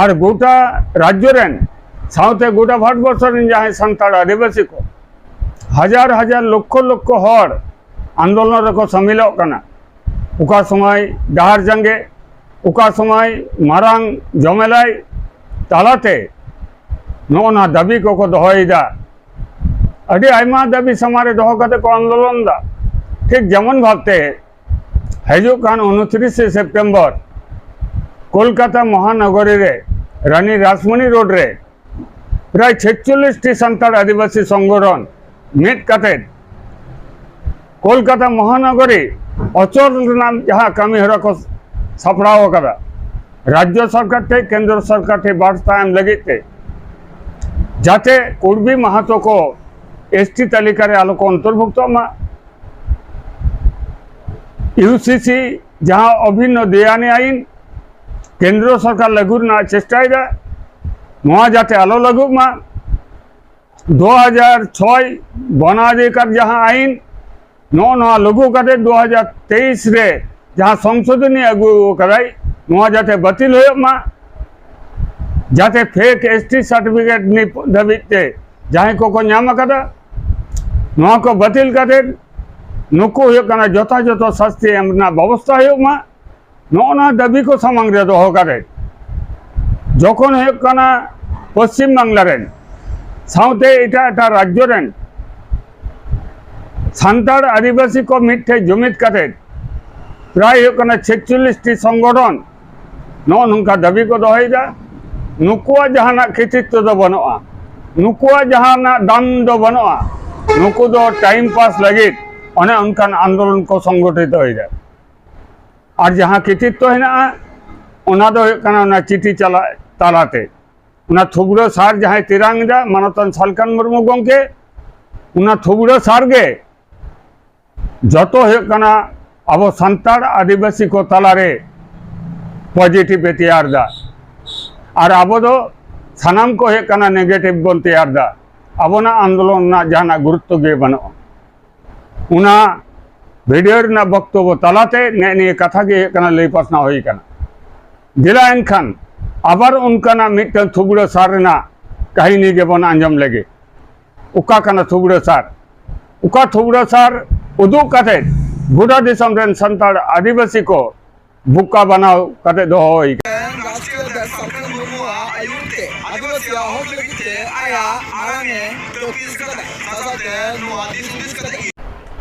ᱟᱨ ᱜᱚᱴᱟ ᱨᱟᱡᱽᱡᱚ ᱨᱮᱱ ᱥᱟᱶᱛᱮ ᱜᱚᱴᱟ ᱵᱷᱟᱨᱚᱛᱵᱚᱨᱥᱚ ᱨᱮᱱ ᱡᱟᱦᱟᱸᱭ ᱥᱟᱱᱛᱟᱲ ᱟᱹᱫᱤᱵᱟᱹᱥᱤ ᱠᱚ ᱦᱟᱡᱟᱨ ᱦᱟᱡᱟᱨ ᱞᱚᱠᱠᱷᱚ ᱞᱚᱠᱠᱷᱚ ᱦᱚᱲ ᱟᱱᱫᱳᱞᱚᱱ ᱨᱮᱠᱚ ᱥᱟᱢᱤᱞᱚᱜ ᱠᱟᱱᱟ᱾ ᱚᱠᱟ ᱥᱚᱢᱚᱭ ᱰᱟᱦᱟᱨ ᱡᱟᱸᱜᱮ, ᱚᱠᱟ ᱥᱚᱢᱚᱭ ᱢᱟᱨᱟᱝ ᱡᱚᱢᱮᱞᱟᱭ ᱛᱟᱞᱟᱛᱮ ᱱᱚᱜᱼᱚ ᱱᱟ ᱫᱟᱹᱵᱤ ᱠᱚᱠᱚ ᱫᱚᱦᱚᱭᱮᱫᱟ᱾ ᱟᱹᱰᱤ ᱟᱭᱢᱟ ᱫᱟᱹᱵᱤ ᱥᱟᱢᱟᱝ ᱨᱮ ᱫᱚᱦᱚ ᱠᱟᱛᱮ ᱠᱚ ᱟᱱᱫᱳᱞᱚᱱ ᱫᱟ᱾ ᱴᱷᱤᱠ ᱡᱮᱢᱚᱱ ᱵᱷᱟᱵᱛᱮ ᱦᱤᱡᱩᱜ ᱠᱟᱱ ᱩᱱᱛᱨᱤᱥᱮ ᱥᱮᱯᱴᱮᱢᱵᱚᱨ ᱠᱳᱞᱠᱟᱛᱟ ᱢᱚᱦᱟᱱᱚᱜᱚᱨᱤ ᱨᱮ ᱨᱟᱱᱤ ᱨᱟᱥᱢᱚᱱᱤ ᱨᱳᱰ ᱨᱮ ᱯᱨᱟᱭ ᱪᱷᱮᱪᱪᱚᱞᱞᱤᱥ ᱴᱤ ᱥᱟᱱᱛᱟᱲ ᱟᱹᱫᱤᱵᱟᱹᱥᱤ ᱥᱚᱝᱜᱚᱴᱷᱚᱱ ᱢᱤᱫ ᱠᱟᱛᱮ ᱠᱳᱞᱠᱟᱛᱟ ᱢᱚᱦᱟᱱᱚᱜᱚᱨᱤ ᱚᱪᱚᱞ ᱨᱮᱱᱟᱜ ᱡᱟᱦᱟᱸ ᱠᱟᱹᱢᱤ ᱦᱚᱨᱟ ᱠᱚ ᱥᱟᱯᱲᱟᱣ ᱟᱠᱟᱫᱟ, ᱨᱟᱡᱽᱡᱚ ᱥᱚᱨᱠᱟᱨ ᱴᱷᱮᱱ, ᱠᱮᱱᱫᱨᱚ ᱥᱚᱨᱠᱟᱨ ᱴᱷᱮᱱ ᱵᱟᱨᱛᱟ ᱮᱢ ᱞᱟᱹᱜᱤᱫ ᱛᱮ, ᱡᱟᱛᱮ ᱠᱩᱲᱵᱤ ᱢᱟᱦᱟᱛᱚ ᱠᱚ ᱮᱥ ᱴᱤ ᱛᱟᱹᱞᱤᱠᱟ ᱨᱮ ᱟᱞᱚ ᱠᱚ ᱚᱱᱛᱚᱨᱵᱷᱩᱠᱛᱚᱜ ᱢᱟ᱾ ᱤᱭᱩ ᱥᱤ ᱥᱤ ᱡᱟᱦᱟᱸ ᱚᱵᱷᱤᱱᱱᱚ ᱫᱮᱭᱟᱱᱤ ᱟᱭᱤᱱ ᱠᱮᱱᱫᱨᱚ ᱥᱚᱨᱠᱟᱨ ᱞᱟᱹᱜᱩ ᱨᱮᱱᱟᱜ ᱪᱮᱥᱴᱟᱭᱮᱫᱟ, ᱱᱚᱣᱟ ᱡᱟᱛᱮ ᱟᱞᱚ ᱞᱟᱹᱜᱩᱜ ᱢᱟ᱾ ᱫᱩ ᱦᱟᱡᱟᱨ ᱪᱷᱚᱭ ᱵᱚᱱᱟᱫᱷᱤᱠᱟᱨ ᱡᱟᱦᱟᱸ ᱟᱭᱤᱱ, ᱱᱚᱜᱼᱚ ᱱᱚᱣᱟ ᱞᱟᱹᱜᱩ ᱠᱟᱛᱮ ᱫᱩ ᱦᱟᱡᱟᱨ ᱛᱮᱭᱤᱥ ᱨᱮ ᱡᱟᱦᱟᱸ ᱥᱚᱝᱥᱳᱫᱷᱚᱱᱤ ᱟᱹᱜᱩ ᱟᱠᱟᱫᱟᱭ, ᱱᱚᱣᱟ ᱡᱟᱛᱮ ᱵᱟᱹᱛᱤᱞ ᱦᱩᱭᱩᱜ ᱢᱟ, ᱡᱟᱛᱮ ᱯᱷᱮᱠ ᱮᱥ ᱴᱤ ᱥᱟᱨᱴᱤᱯᱷᱤᱠᱮᱴ ᱱᱤᱛ ᱫᱷᱟᱹᱵᱤᱡ ᱛᱮ ᱡᱟᱦᱟᱸᱭ ᱠᱚᱠᱚ ᱧᱟᱢ ᱟᱠᱟᱫᱟ, ᱱᱚᱣᱟ ᱠᱚ ᱵᱟᱹᱛᱤᱞ ᱠᱟᱛᱮ ᱱᱩᱠᱩ ᱦᱩᱭᱩᱜ ᱠᱟᱱᱟ ᱡᱚᱛᱷᱟᱡᱚᱛᱷᱚ ᱥᱟᱥᱛᱤ ᱮᱢ ᱨᱮᱱᱟᱜ ᱵᱮᱵᱚᱥᱛᱷᱟ ᱦᱩᱭᱩᱜ ᱢᱟ᱾ ᱱᱚᱜᱼᱚ ᱱᱚᱣᱟ ᱫᱟᱹᱵᱤ ᱠᱚ ᱥᱟᱢᱟᱝ ᱨᱮ ᱫᱚᱦᱚ ᱠᱟᱛᱮ ᱡᱚᱠᱷᱚᱱ ᱦᱩᱭᱩᱜ ᱠᱟᱱᱟ ᱯᱚᱥᱪᱤᱢ ᱵᱟᱝᱞᱟ ᱨᱮᱱ ᱥᱟᱶᱛᱮ ᱮᱴᱟᱜ ᱮᱴᱟᱜ ᱨᱟᱡᱽᱡᱚ ᱨᱮᱱ ᱥᱟᱱᱛᱟᱲ ᱟᱹᱫᱤᱵᱟᱹᱥᱤ ᱠᱚ ᱢᱤᱫ ᱴᱷᱮᱱ ᱡᱩᱢᱤᱫ ᱠᱟᱛᱮ ᱯᱨᱟᱭ ᱦᱩᱭᱩᱜ ᱠᱟᱱᱟ ᱪᱷᱮᱪᱪᱚᱞᱞᱤᱥ ᱴᱤ ᱥᱚᱝᱜᱚᱴᱷᱚᱱ ᱱᱚᱜᱼᱚ ᱱᱚᱝᱠᱟ ᱫᱟᱹᱵᱤ ᱠᱚ ᱫᱚᱦᱚᱭᱮᱫᱟ᱾ ᱱᱩᱠᱩᱣᱟᱜ ᱡᱟᱦᱟᱱᱟᱜ ᱠᱨᱤᱛᱤᱛᱛᱚ ᱫᱚ ᱵᱟᱹᱱᱩᱜᱼᱟ, ᱱᱩᱠᱩᱣᱟᱜ ᱡᱟᱦᱟᱱᱟᱜ ᱫᱟᱢ ᱫᱚ ᱵᱟᱹᱱᱩᱜᱼᱟ, ᱱᱩᱠᱩ ᱫᱚ ᱴᱟᱭᱤᱢ ᱯᱟᱥ ᱞᱟᱹᱜᱤᱫ ᱚᱱᱮ ᱚᱱᱠᱟᱱ ᱟᱱᱫᱳᱞᱚᱱ ᱠᱚ ᱥᱚᱝᱜᱚᱴᱷᱤᱛᱚᱭᱮᱫᱟ᱾ ᱟᱨ ᱡᱟᱦᱟᱸ ᱠᱨᱤᱛᱤᱛᱛᱚ ᱦᱮᱱᱟᱜᱼᱟ, ᱚᱱᱟ ᱫᱚ ᱦᱩᱭᱩᱜ ᱠᱟᱱᱟ ᱚᱱᱟ ᱪᱤᱴᱷᱤ ᱪᱟᱞᱟᱜ ᱛᱟᱞᱟᱛᱮ᱾ ᱚᱱᱟ ᱛᱷᱩᱵᱲᱟᱹ ᱥᱟᱨ ᱡᱟᱦᱟᱸᱭ ᱛᱮᱨᱟᱝ ᱮᱫᱟ, ᱢᱟᱱᱚᱛᱟᱱ ᱥᱟᱞᱠᱷᱟᱱ ᱢᱩᱨᱢᱩ ᱜᱚᱢᱠᱮ, ᱚᱱᱟ ᱛᱷᱩᱵᱲᱟᱹ ᱥᱟᱨ ᱜᱮ ᱡᱚᱛᱚ ᱦᱩᱭᱩᱜ ᱠᱟᱱᱟ ᱟᱵᱚ ᱥᱟᱱᱛᱟᱲ ᱟᱹᱫᱤᱵᱟᱹᱥᱤ ᱠᱚ ᱛᱟᱞᱟᱨᱮ ᱯᱚᱡᱤᱴᱤᱵᱷ ᱮ ᱛᱮᱭᱟᱨ ᱮᱫᱟ, ᱟᱨ ᱟᱵᱚ ᱫᱚ ᱥᱟᱱᱟᱢ ᱠᱚ ᱦᱩᱭᱩᱜ ᱠᱟᱱᱟ ᱱᱮᱜᱮᱴᱤᱵᱷ ᱵᱚᱱ ᱛᱮᱭᱟᱨ ᱮᱫᱟ᱾ ᱟᱵᱚᱱᱟᱜ ᱟᱱᱫᱳᱞᱚᱱ ᱨᱮᱱᱟᱜ ᱡᱟᱦᱟᱱᱟᱜ ᱜᱩᱨᱩᱛᱛᱚ ᱜᱮ ᱵᱟᱹᱱᱩᱜᱼᱟ᱾ ᱚᱱᱟ ᱵᱷᱤᱰᱤᱭᱳ ᱨᱮᱱᱟᱜ ᱵᱚᱠᱛᱚᱵᱚ ᱛᱟᱞᱟᱛᱮ ᱱᱮᱜᱼᱮ ᱱᱤᱭᱟᱹ ᱠᱟᱛᱷᱟ ᱜᱮ ᱦᱩᱭᱩᱜ ᱠᱟᱱᱟ ᱞᱟᱹᱭ ᱯᱟᱥᱱᱟᱣ ᱦᱩᱭ ᱠᱟᱱᱟ᱾ ᱫᱮᱞᱟ ᱮᱱᱠᱷᱟᱱ ᱟᱵᱟᱨ ᱚᱱᱠᱟᱱᱟᱜ ᱢᱤᱫᱴᱟᱝ ᱛᱷᱩᱵᱲᱟᱹ ᱥᱟᱨ ᱨᱮᱱᱟᱜ ᱠᱟᱹᱦᱱᱤ ᱜᱮᱵᱚᱱ ᱟᱸᱡᱚᱢ ᱞᱮᱜᱮ᱾ ᱚᱠᱟ ᱠᱟᱱᱟ ᱛᱷᱩᱵᱲᱟᱹ ᱥᱟᱨ? ᱚᱠᱟ ᱛᱷᱩᱵᱲᱟᱹ ᱥᱟᱨ ᱩᱫᱩᱜ ᱠᱟᱛᱮ ᱜᱚᱴᱟ ᱫᱤᱥᱚᱢ ᱨᱮᱱ ᱥᱟᱱᱛᱟᱲ ᱟᱹᱫᱤᱵᱟᱹᱥᱤ ᱠᱚ ᱵᱚᱠᱟ ᱵᱟᱱᱟᱣ ᱠᱟᱛᱮ ᱫᱚᱦᱚ ᱦᱩᱭ ᱠᱟᱱᱟ᱾ ᱨᱟᱥᱴᱨᱤᱭᱚ ᱫᱟᱥ ᱥᱟᱞᱠᱷᱟᱱ ᱢᱩᱨᱢᱩᱣᱟᱜ ᱟᱹᱭᱩᱨ ᱛᱮ ᱟᱹᱫᱤᱵᱟᱹᱥᱤᱭᱟᱜ ᱦᱚᱠ ᱞᱟᱹᱜᱤᱫ ᱛᱮ ᱟᱭᱟᱜ ᱟᱲᱟᱝ ᱮ ᱛᱟᱹᱯᱤᱥ ᱠᱟᱫᱟ᱾ ᱥᱟᱶᱛᱮ ᱱᱚᱣᱟ ᱫᱤᱥ ᱦᱩᱫᱤᱥ ᱠᱟᱛᱮ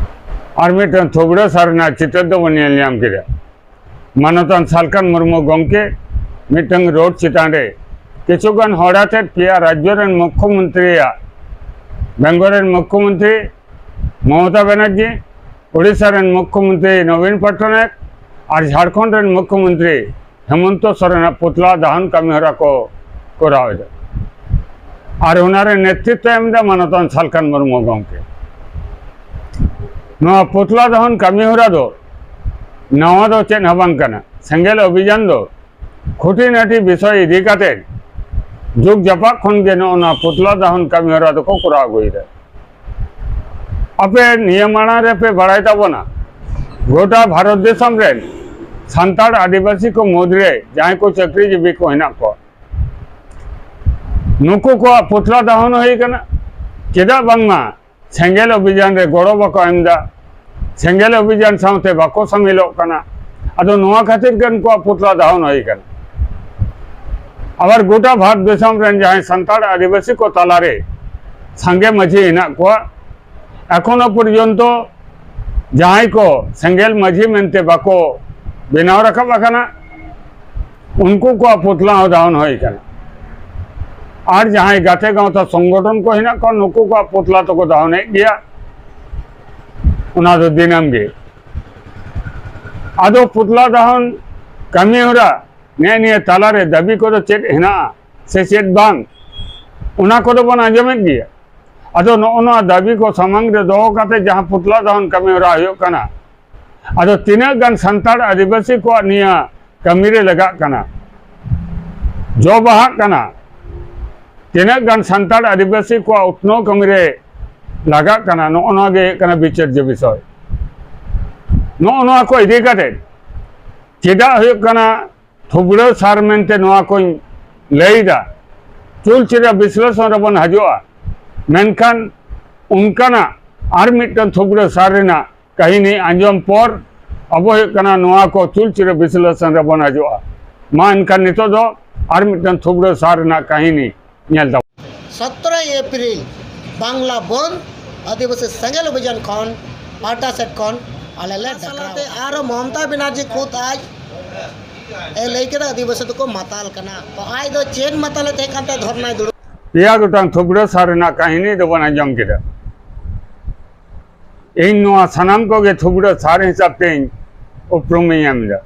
ᱟᱨ ᱢᱤᱫᱴᱟᱝ ᱛᱷᱩᱵᱲᱟᱹ ᱥᱟᱨ ᱨᱮᱱᱟᱜ ᱪᱤᱛᱟᱹᱨ ᱫᱚᱵᱚᱱ ᱧᱮᱞ ᱧᱟᱢ ᱠᱮᱫᱟ᱾ ᱢᱟᱱᱚᱛᱟᱱ ᱥᱟᱞᱠᱷᱟᱱ ᱢᱩᱨᱢᱩ ᱜᱚᱢᱠᱮ ᱢᱤᱫᱴᱟᱝ ᱨᱳᱰ ᱪᱮᱛᱟᱱ ᱨᱮ ᱠᱤᱪᱷᱩ ᱜᱟᱱ ᱦᱚᱲ ᱟᱛᱮᱫ ᱯᱮᱭᱟ ᱨᱟᱡᱽᱡᱚ ᱨᱮᱱ ᱢᱩᱠᱠᱷᱚ ᱢᱚᱱᱛᱨᱤᱭᱟᱜ, ᱵᱮᱝᱜᱚᱞ ᱨᱮᱱ ᱢᱩᱠᱠᱷᱚ ᱢᱚᱱᱛᱨᱤ ᱢᱚᱢᱚᱛᱟ ᱵᱟᱱᱟᱨᱡᱤ, ᱳᱰᱤᱥᱟ ᱨᱮᱱ ᱢᱩᱠᱷᱭᱚᱢᱚᱱᱛᱨᱤ ᱱᱚᱵᱤᱱ ᱯᱚᱴᱱᱟᱭᱮᱠ ᱟᱨ ᱡᱷᱟᱲᱠᱷᱚᱸᱰ ᱨᱮᱱ ᱢᱩᱠᱷᱭᱚᱢᱚᱱᱛᱨᱤ ᱦᱮᱢᱚᱱᱛᱚ ᱥᱚᱨᱮᱱᱟᱜ ᱯᱩᱛᱞᱟ ᱫᱟᱦᱚᱱ ᱠᱟᱹᱢᱤᱦᱚᱨᱟ ᱠᱚ ᱠᱚᱨᱟᱣ ᱮᱫᱟ᱾ ᱟᱨ ᱚᱱᱟ ᱨᱮ ᱱᱮᱛᱨᱤᱛᱵ ᱮᱢ ᱮᱫᱟ ᱢᱟᱱᱚᱛᱟᱱ ᱥᱟᱞᱠᱷᱟᱱ ᱢᱩᱨᱢᱩ ᱜᱚᱢᱠᱮ᱾ ᱱᱚᱣᱟ ᱯᱩᱛᱞᱟ ᱫᱟᱦᱚᱱ ᱠᱟᱹᱢᱤᱦᱚᱨᱟ ᱫᱚ ᱱᱟᱣᱟ ᱫᱚ ᱪᱮᱫ ᱦᱚᱸ ᱵᱟᱝ ᱠᱟᱱᱟ᱾ ᱥᱮᱸᱜᱮᱞ ᱚᱵᱷᱤᱡᱟᱱ ᱫᱚ ᱠᱷᱩᱸᱴᱤᱱᱟᱹᱴᱤ ᱵᱤᱥᱚᱭ ᱤᱫᱤ ᱠᱟᱛᱮ ᱡᱩᱜᱽ ᱡᱟᱯᱟᱜ ᱠᱷᱚᱱ ᱜᱮ ᱱᱚᱜᱼᱚ ᱱᱚᱣᱟ ᱯᱩᱛᱞᱟ ᱫᱟᱦᱚᱱ ᱠᱟᱹᱢᱤᱦᱚᱨᱟ ᱫᱚᱠᱚ ᱠᱚᱨᱟᱣ ᱟᱹᱜᱩᱭᱮᱫᱟ᱾ ᱟᱯᱮ ᱱᱤᱭᱟᱹ ᱢᱟᱲᱟᱝ ᱨᱮ ᱯᱮ ᱵᱟᱲᱟᱭ ᱛᱟᱵᱚᱱᱟ, ᱜᱚᱴᱟ ᱵᱷᱟᱨᱚᱛ ᱫᱤᱥᱚᱢ ᱨᱮᱱ ᱥᱟᱱᱛᱟᱲ ᱟᱹᱫᱤᱵᱟᱹᱥᱤ ᱠᱚ ᱢᱩᱫᱽᱨᱮ ᱡᱟᱦᱟᱸᱭ ᱠᱚ ᱪᱟᱹᱠᱨᱤ ᱡᱤᱵᱤ ᱠᱚ ᱦᱮᱱᱟᱜ ᱠᱚᱣᱟ, ᱱᱩᱠᱩ ᱠᱚᱣᱟᱜ ᱯᱩᱛᱞᱟ ᱫᱟᱦᱚᱱ ᱦᱩᱭ ᱠᱟᱱᱟ᱾ ᱪᱮᱫᱟᱜ ᱵᱟᱝᱢᱟ ᱥᱮᱸᱜᱮᱞ ᱚᱵᱷᱤᱡᱟᱱ ᱨᱮ ᱜᱚᱲᱚ ᱵᱟᱠᱚ ᱮᱢ ᱮᱫᱟ, ᱥᱮᱸᱜᱮᱞ ᱚᱵᱷᱤᱡᱟᱱ ᱥᱟᱶᱛᱮ ᱵᱟᱠᱚ ᱥᱟᱢᱤᱞᱚᱜ ᱠᱟᱱᱟ᱾ ᱟᱫᱚ ᱱᱚᱣᱟ ᱠᱷᱟᱹᱛᱤᱨ ᱜᱮ ᱱᱩᱠᱩᱣᱟᱜ ᱯᱩᱛᱞᱟ ᱫᱟᱦᱚᱱ ᱦᱩᱭ ᱠᱟᱱᱟ᱾ ᱟᱵᱟᱨ ᱜᱚᱴᱟ ᱵᱷᱟᱨᱚᱛ ᱫᱤᱥᱚᱢ ᱨᱮᱱ ᱡᱟᱦᱟᱸᱭ ᱥᱟᱱᱛᱟᱲ ᱟᱹᱫᱤᱵᱟᱹᱥᱤ ᱠᱚ ᱛᱟᱞᱟᱨᱮ ᱥᱟᱸᱜᱮ ᱢᱟᱹᱡᱷᱤ ᱦᱮᱱᱟᱜ ᱠᱚᱣᱟ, ᱮᱠᱷᱚᱱᱳ ᱯᱚᱨᱡᱚᱱᱛᱚ ᱡᱟᱦᱟᱸᱭ ᱠᱚ ᱥᱮᱸᱜᱮᱞ ᱢᱟᱹᱡᱷᱤ ᱢᱮᱱᱛᱮ ᱵᱟᱠᱚ ᱵᱮᱱᱟᱣ ᱨᱟᱠᱟᱵ ᱟᱠᱟᱱᱟ, ᱩᱱᱠᱩ ᱠᱚᱣᱟᱜ ᱯᱩᱛᱞᱟ ᱦᱚᱸ ᱫᱟᱦᱚᱱ ᱦᱩᱭ ᱠᱟᱱᱟ᱾ ᱟᱨ ᱡᱟᱦᱟᱸᱭ ᱜᱟᱛᱮ ᱜᱟᱶᱛᱟ ᱥᱚᱝᱜᱚᱴᱷᱚᱱ ᱠᱚ ᱦᱮᱱᱟᱜ ᱠᱚᱣᱟ, ᱱᱩᱠᱩ ᱠᱚᱣᱟᱜ ᱯᱩᱛᱞᱟ ᱛᱚᱠᱚ ᱫᱟᱦᱚᱱᱮᱫ ᱜᱮᱭᱟ, ᱚᱱᱟ ᱫᱚ ᱫᱤᱱᱟᱹᱢ ᱜᱮ᱾ ᱟᱫᱚ ᱯᱩᱛᱞᱟ ᱫᱟᱦᱚᱱ ᱠᱟᱹᱢᱤ ᱦᱚᱨᱟ ᱱᱮᱜᱼᱮ ᱱᱤᱭᱟᱹ ᱛᱟᱞᱟᱨᱮ ᱫᱟᱹᱵᱤ ᱠᱚᱫᱚ ᱪᱮᱫ ᱦᱮᱱᱟᱜᱼᱟ ᱥᱮ ᱪᱮᱫ ᱵᱟᱝ, ᱚᱱᱟ ᱠᱚᱫᱚ ᱵᱚᱱ ᱟᱸᱡᱚᱢᱮᱫ ᱜᱮᱭᱟ᱾ ᱟᱫᱚ ᱱᱚᱜᱼᱚ ᱱᱚᱣᱟ ᱫᱟᱹᱵᱤ ᱠᱚ ᱥᱟᱢᱟᱝ ᱨᱮ ᱫᱚᱦᱚ ᱠᱟᱛᱮ ᱡᱟᱦᱟᱸ ᱯᱩᱛᱞᱟ ᱫᱟᱦᱚᱱ ᱠᱟᱹᱢᱤ ᱦᱚᱨᱟ ᱦᱩᱭᱩᱜ ᱠᱟᱱᱟ, ᱟᱫᱚ ᱛᱤᱱᱟᱹᱜ ᱜᱟᱱ ᱥᱟᱱᱛᱟᱲ ᱟᱹᱫᱤᱵᱟᱹᱥᱤ ᱠᱚᱣᱟᱜ ᱱᱤᱭᱟᱹ ᱠᱟᱹᱢᱤ ᱨᱮ ᱞᱟᱜᱟᱜ ᱠᱟᱱᱟ, ᱡᱚ ᱵᱟᱦᱟᱜ ᱠᱟᱱᱟ, ᱛᱤᱱᱟᱹᱜ ᱜᱟᱱ ᱥᱟᱱᱛᱟᱲ ᱟᱹᱫᱤᱵᱟᱹᱥᱤ ᱠᱚᱣᱟᱜ ᱩᱛᱱᱟᱹᱣ ᱠᱟᱹᱢᱤ ᱨᱮ ᱞᱟᱜᱟᱜ ᱠᱟᱱᱟ, ᱱᱚᱜᱼᱚ ᱱᱚᱣᱟ ᱜᱮ ᱦᱩᱭᱩᱜ ᱠᱟᱱᱟ ᱵᱤᱪᱟᱹᱨᱡᱚ ᱵᱤᱥᱚᱭ᱾ ᱱᱚᱜᱼᱚ ᱱᱚᱣᱟ ᱠᱚ ᱤᱫᱤ ᱠᱟᱛᱮ ᱪᱮᱫᱟᱜ ᱦᱩᱭᱩᱜ ᱠᱟᱱᱟ ᱛᱷᱩᱵᱲᱟᱹ ᱥᱟᱨ ᱢᱮᱱᱛᱮ ᱱᱚᱣᱟ ᱠᱚᱧ ᱞᱟᱹᱭᱫᱟ, ᱪᱩᱞᱪᱤᱨᱟ ᱵᱤᱥᱞᱮᱥᱚᱱ ᱨᱮᱵᱚᱱ ᱦᱤᱡᱩᱜᱼᱟ᱾ ᱢᱮᱱᱠᱷᱟᱱ ᱚᱱᱠᱟᱱᱟᱜ ᱟᱨ ᱢᱤᱫᱴᱟᱝ ᱛᱷᱩᱵᱲᱟᱹ ᱥᱟᱨ ᱨᱮᱱᱟᱜ ᱠᱟᱹᱦᱤᱱᱤ ᱟᱸᱡᱚᱢ ᱯᱚᱨ ᱟᱵᱚ ᱦᱩᱭᱩᱜ ᱠᱟᱱᱟ ᱱᱚᱣᱟ ᱠᱚ ᱪᱩᱞᱪᱤᱨᱟ ᱵᱤᱥᱞᱮᱥᱚᱱ ᱨᱮᱵᱚᱱ ᱦᱤᱡᱩᱜᱼᱟ᱾ ᱢᱟ ᱮᱱᱠᱷᱟᱱ ᱱᱤᱛᱚᱜ ᱫᱚ ᱟᱨ ᱢᱤᱫᱴᱟᱝ ᱛᱷᱩᱵᱲᱟᱹ ᱥᱟᱨ ᱨᱮᱱᱟᱜ ᱠᱟᱹᱦᱤᱱᱤ ᱧᱮᱞ ᱛᱟᱵᱚᱱ᱾ ᱥᱚᱛᱨᱚᱭ ᱮᱯᱨᱤᱞ ᱵᱟᱝᱞᱟ ᱵᱚᱱᱫ ᱟᱹᱫᱤᱵᱟᱹᱥᱤ ᱥᱮᱸᱜᱮᱞ ᱚᱵᱷᱤᱡᱟᱱ ᱠᱷᱚᱱ ᱯᱟᱦᱴᱟ ᱥᱮᱫ ᱠᱷᱚᱱ ᱟᱞᱮ ᱞᱮ ᱰᱟᱠᱨᱟᱣ ᱥᱟᱞᱟᱛᱮ ᱟᱨᱚ ᱢᱚᱢᱚᱛᱟ ᱵᱮᱱᱟᱨᱡᱤ ᱠᱷᱩᱫ ᱟᱡ ᱮ ᱞᱟᱹᱭ ᱠᱮᱫᱟ ᱟᱹᱫᱤᱵᱟᱹᱥᱤ ᱫᱚᱠᱚ ᱢᱟᱛᱟᱞ ᱠᱟᱱᱟ᱾ ᱛᱚ ᱟᱡ ᱫᱚ ᱪᱮᱫ ᱢᱟᱛᱟᱞᱮ ᱛᱟᱦᱮᱸ ᱠᱟᱱ ᱛᱮ ᱫᱷᱚᱨᱱᱟᱭ ᱫᱩᱲᱩᱵ? ᱯᱮᱭᱟ ᱜᱚᱴᱟᱝ ᱛᱷᱩᱵᱲᱟᱹ ᱥᱟᱨ ᱨᱮᱱᱟᱜ ᱠᱟᱹᱦᱤᱱᱤ ᱫᱚᱵᱚᱱ ᱟᱸᱡᱚᱢ ᱠᱮᱫᱟ᱾ ᱤᱧ ᱱᱚᱣᱟ ᱥᱟᱱᱟᱢ ᱠᱚᱜᱮ ᱛᱷᱩᱵᱲᱟᱹ ᱥᱟᱨ ᱦᱤᱥᱟᱹᱵ ᱛᱮᱧ ᱩᱯᱨᱩᱢᱤᱧ ᱮᱢ ᱮᱫᱟ᱾